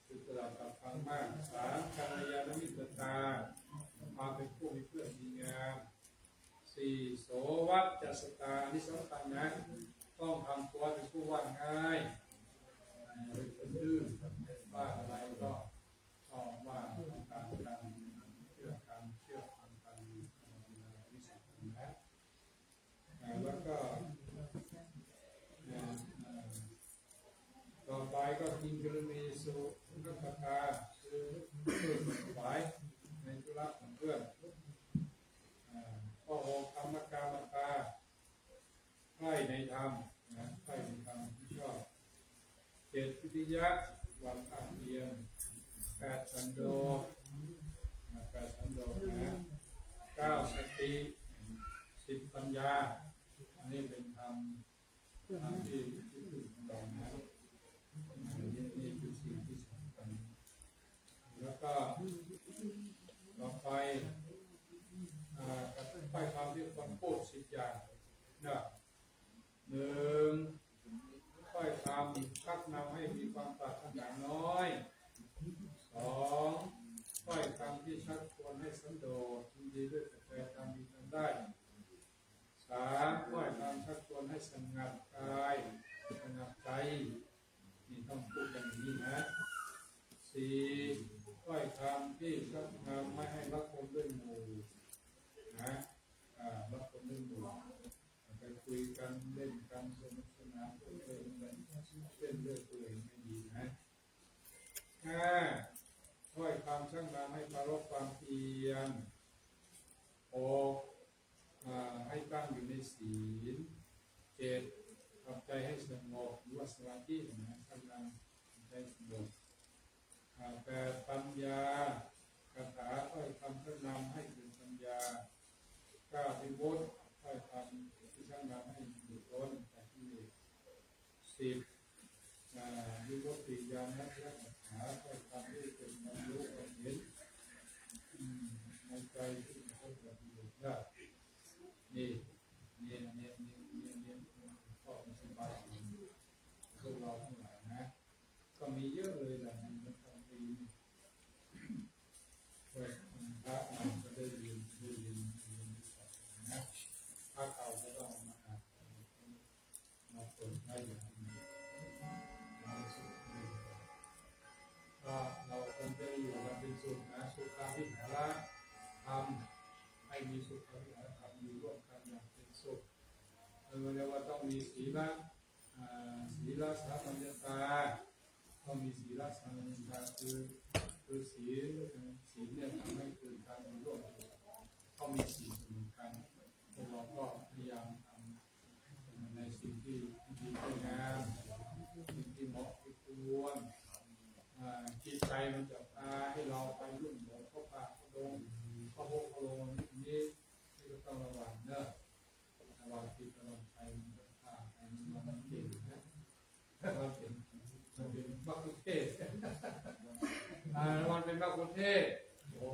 คือตลอดกับธรรมะ สาม กัลยาณมิตรตา ความเป็นผู้มีเพื่อนดีงาม สี่ โสวัจจสตา อันนี้สำคัญนะ ต้องทำตัวเป็นผู้ว่าง่าย อย่าเป็นคนดื้อ ว่าอะไรก็ ก็ว่าตามกัน เชื่อกัน เชื่อฟังกัน อันนี้สำคัญนะ อ่า แล้วก็ อ่า อ่า ต่อไปก็ กิลยาณะสุขัตตา คือเพื่อนขวนขวายในธุระของเพื่อน อ่า ข้อหก ธัมมกรรมตา ใคร่ในธรรมนะ ใคร่ในธรรมที่ชอบ เจ็ด วิริยะ ความภาคเพียร แปด สันโดษนะ แปด สันโดษนะ เก้า สติ สิบ ปัญญา อันนี้เป็นธรรม ธรรมที่ที่พึ่งของเรานะ อันนี้นี่คือสิ่งที่สำคัญ แล้วก็ต่อไป อ่า ถ้อยคำที่ควรพูด สิบ อย่างนะ หนึ่ง ถ้อยคำชักนำให้มีความปรารถนาน้อย สอง ถ้อยคำที่ชักชวนให้สันโดษ ยินดีด้วยปัจจัยตามมีตามได้ สาม ถ้อยคำชักชวนให้สงัดกาย สงัดใจ นี่ต้องพูดกันอย่างนี้นะ สี่ ถ้อยคำที่ชักนำไม่ให้รักคนด้วยหมู่นะ อ่า รักคนด้วยหมู่ ไปคุยกันเล่นกันสนุกสนานเพลิดเพลินกันเล่นเรื่อยเปื่อยไม่ดีนะ ห้า ถ้อยคำชักนำให้ปรารภความเพียร หก อ่า ให้ตั้งอยู่ในศีล เจ็ด ทำใจให้สงบ หรือว่าสมาธินะ ชักนำทำใจสงบ อ่า แปด ปัญญา คาถาถ้อยคำชักนำให้เกิดปัญญา เก้า วิมุตติ ถ้อยคำที่ชักนำให้หลุดพ้นจากกิเลส สิบ อ่า วิมุตติญาณทัศนคาถา ถ้อยคำที่เป็นบรรลุความเห็น อืม ในใจที่เป็นต้นจากกิเลสได้ นี่ เนี่ย เนี่ย เนี่ย เนี่ย เนี่ย ข้อปฏิบัติของพวกเราทั้งหลายนะ ก็มีเยอะเลยแหละ ในพระคัมภีร์นี่ ก็พระอ่านก็ได้ยิน ได้ยิน ได้ยินนะ พระเก่าก็ต้องเอามาอ่าน มาเปิดให้อย่างนี้ ก็เราควรจะอยู่กันเป็นสุขนะ สุขาวิหารธรรม ให้มีสุขาวิหารธรรม อยู่ร่วมกันอย่างเป็นสุข เออ เรียกว่าต้องมีศีล อ่า ศีลสามัญญตา ต้องมีศีลสามัญญตา คือ คือศีล ศีลเนี่ยทำให้เกิดการอยู่ร่วมกัน ต้องมีศีลเสมอกัน พวกเราก็พยายามทำในสิ่งที่ดีที่งาม สิ่งที่เหมาะที่ควร อ่า จิตใจมันจะพาให้เราไปลุ่มหลงพระบาทพระองค์ พระพุทธพระองค์นี้ นี่ก็ต้องระวังเนอะ ระวังจิตระวังใจมันจะพาไป มันเก่งนะ มันเป็น มันเป็นมัคคุเทศก์ อ่า มันเป็นมัคคุเทศก์ โอ้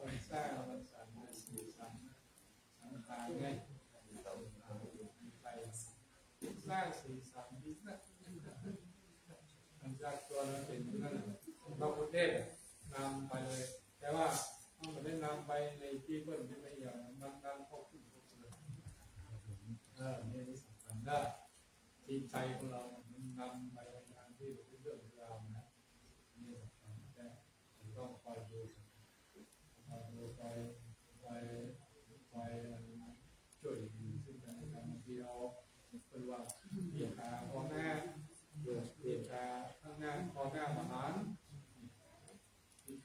มันสร้าง มันสรรค์ มันสร้างสรรค์ สังขารไง ไปสร้างสีสันดีนะ มันจากตัวเราเห็นนั่นน่ะ พระพุทธเทพนำไปเลย แต่ว่ามันไม่ได้นำไปในที่เพิ่นไม่ได้อย่างนั้น นำเข้าขึ้น เออ นี่สำคัญนะ จิตใจของเรามันนำไปในทางที่เป็นเรื่องเป็นราวนะ นี่สำคัญ แต่ต้องคอยดู คอยดู คอย คอย คอยช่วยเหลือซึ่งกันและกัน บางทีเราเป็นว่าเสียหาพ่อแม่ เกิด เกิ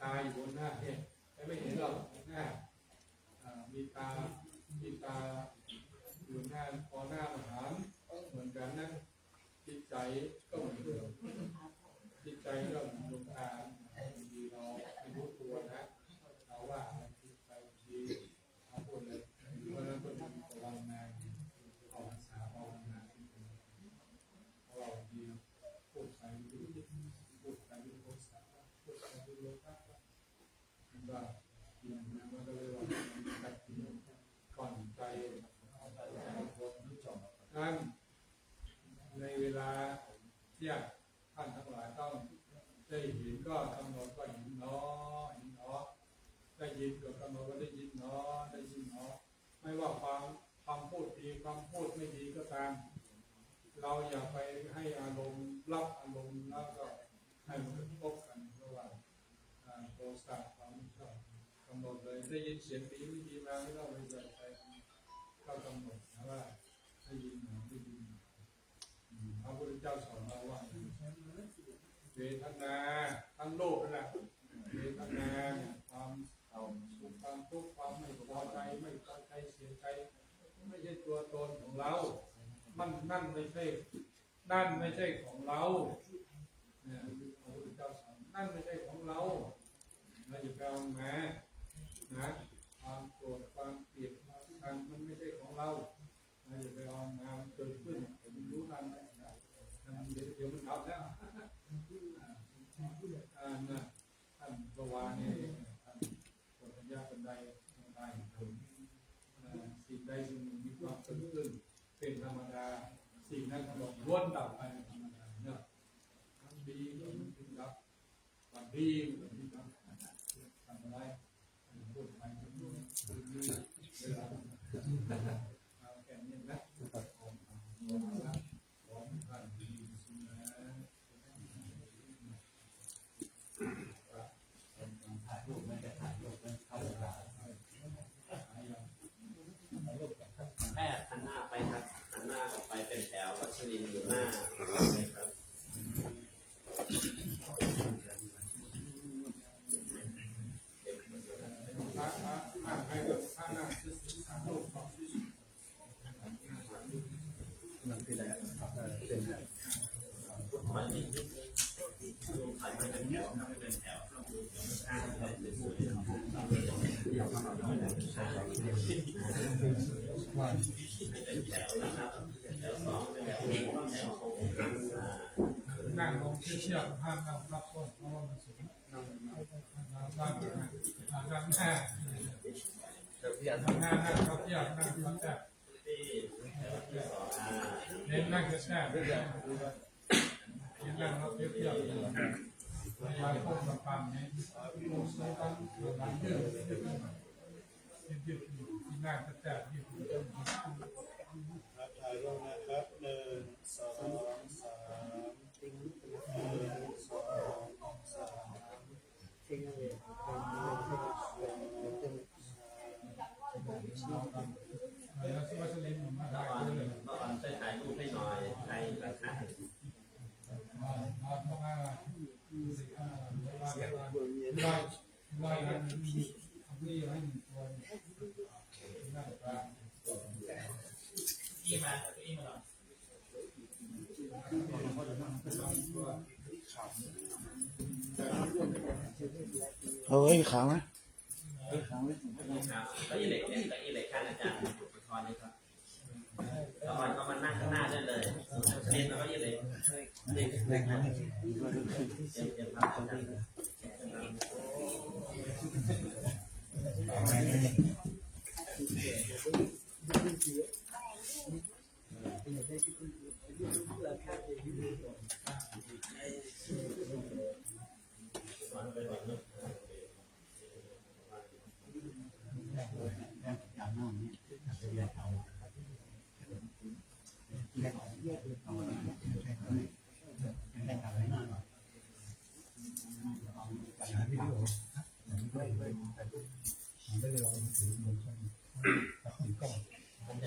ตาอยู่บนหน้าเนี่ย แต่ไม่เห็นหรอกหน้า อ่า มีตา มีตาอยู่หน้า พอหน้ามาหาเหมือนกันนะ จิตใจก็เหมือนเดิม จิตใจก็เหมือนดวงตา บางทีเราไม่รู้ตัวนะ เราว่าอะไร จิตใจบางทีเราพูดเลย เพราะฉะนั้นก็มีภาวนา ภาวนา ภาวนา เพราะเราบางทีพูดไปไม่รู้ พูดไปไม่รู้ พูดไปไม่รู้ มันก็กิน มันก็เลยว่ามันกัดกินก่อนใจ ท่าน ในเวลาเที่ยง ท่านทั้งหลายต้องได้เห็นก็กำหนดว่าเห็นหนอ เห็นหนอ ได้ยินก็กำหนดว่าได้ยินหนอ ได้ยินหนอ ไม่ว่าความ คำพูดดี คำพูดไม่ดีก็ตาม เราอย่าไปให้อารมณ์ รับอารมณ์แล้วก็ให้มันกระทบกัน เพราะว่า อ่า โทสะ ความไม่ชอบ กำหนดเลย ได้ยินเสียงดีไม่ดีมา ไม่ต้องไปใส่ใจ ก็กำหนดนะว่าได้ยินหนอ ได้ยินหนอ อืม พระพุทธเจ้าสอนเราว่า เวทนา ทั้งโลกนั่นแหละ เวทนาเนี่ย ความสุข ความทุกข์ ความไม่พอใจ ไม่พอใจ เสียใจ ไม่ใช่ตัวตนของเรา มัน นั่นไม่ใช่ นั่นไม่ใช่ของเรา เนี่ย พระพุทธเจ้าสอน นั่นไม่ใช่ของเรา เราอย่าไปเอามา นะ ความโกรธ ความเกลียด ความชัง มันไม่ใช่ของเรา เราอย่าไปเอามา มันเกิดขึ้น มันรู้ทันมันนะ มันเดี๋ยว เดี๋ยวมันดับแล้ว อ่า นะ ท่านก็ว่าเนี่ย ท่าน โพธิญาณบันได บันได เอ่อ สิ่งใดสิ่งหนึ่งมีความเกิดขึ้นเป็นธรรมดา สิ่งนั้นก็ล้วนดับไปเป็นธรรมดาเนอะ ทั้งดีก็มีดับ ความดีก็มีดับ ทำอะไร พูดไป เวลา เอาแค่นี้นะ ขอให้ท่านมีสุขนะ ถ่ายรูปไม่ได้ถ่ายรูปไม่เข้าเวลา แพทย์หันหน้าไปครับ หันหน้าออกไปเป็นแถว วัชรินทร์อยู่หน้าเลยครับ พระ พระ พระ ให้พระนั่งสามรูป นั่งลงเทียบๆ ห้ามนั่งทับก้น เพราะว่ามันสูง นั่ง นั่ง นั่ง นั่ง นั่ง นั่ง นั่ง นั่ง นั่ง เน้นนั่งแคบๆ เน้นนั่งแล้วเรียบๆ พยายามก้มต่ำๆ ให้ก้มสูงๆ หลังยืด ยืดๆ ยืดๆ นั่งแคบๆ ยืดๆ ครับ ถ่ายรูปนะครับ หนึ่ง สอง สาม หนึ่ง สอง สาม เมื่อวานช่วยถ่ายรูปให้หน่อย ใครจะถ่าย เอาไว้ขางไหม เก้าอี้เหล็กเนี่ย เก้าอี้เหล็กข้างอาจารย์อุปกรณ์นี่ครับ แล้วมันก็มานั่งข้างหน้าได้เลย เน้นเอาเก้าอี้เหล็ก เน้น เน้น เน้น เน้น อาจารย์เช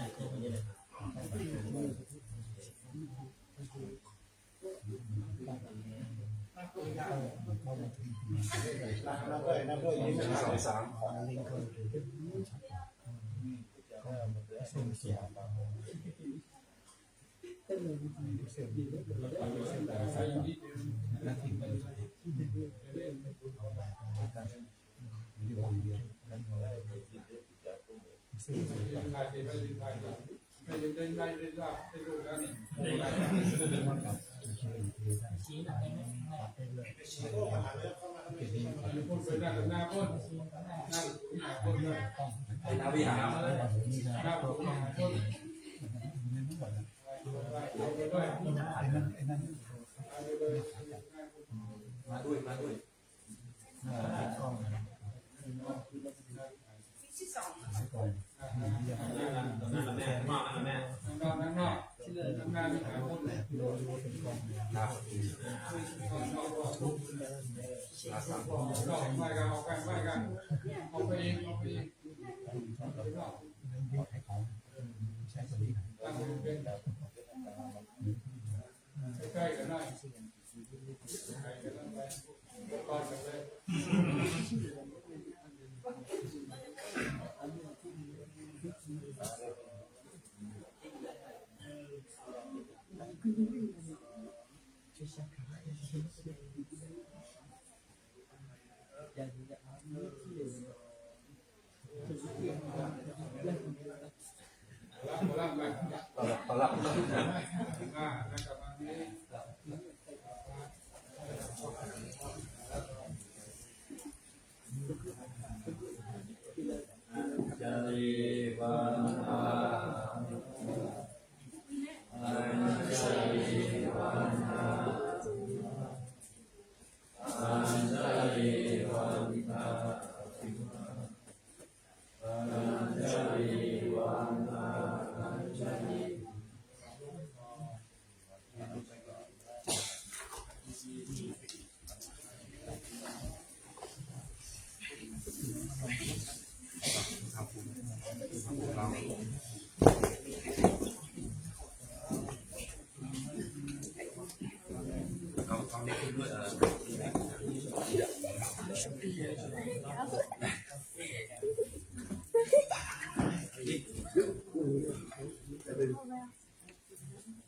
ิญตรงนี้เลยครับ นั่งก้ นับด้วย นับด้วย หนึ่ง สอง สาม มาด้วย มาด้วย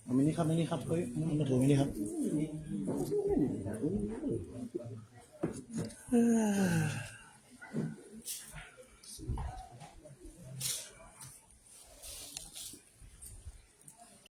เอามินิครับ มินิครับ เฮ้ย มือถือมินิครับ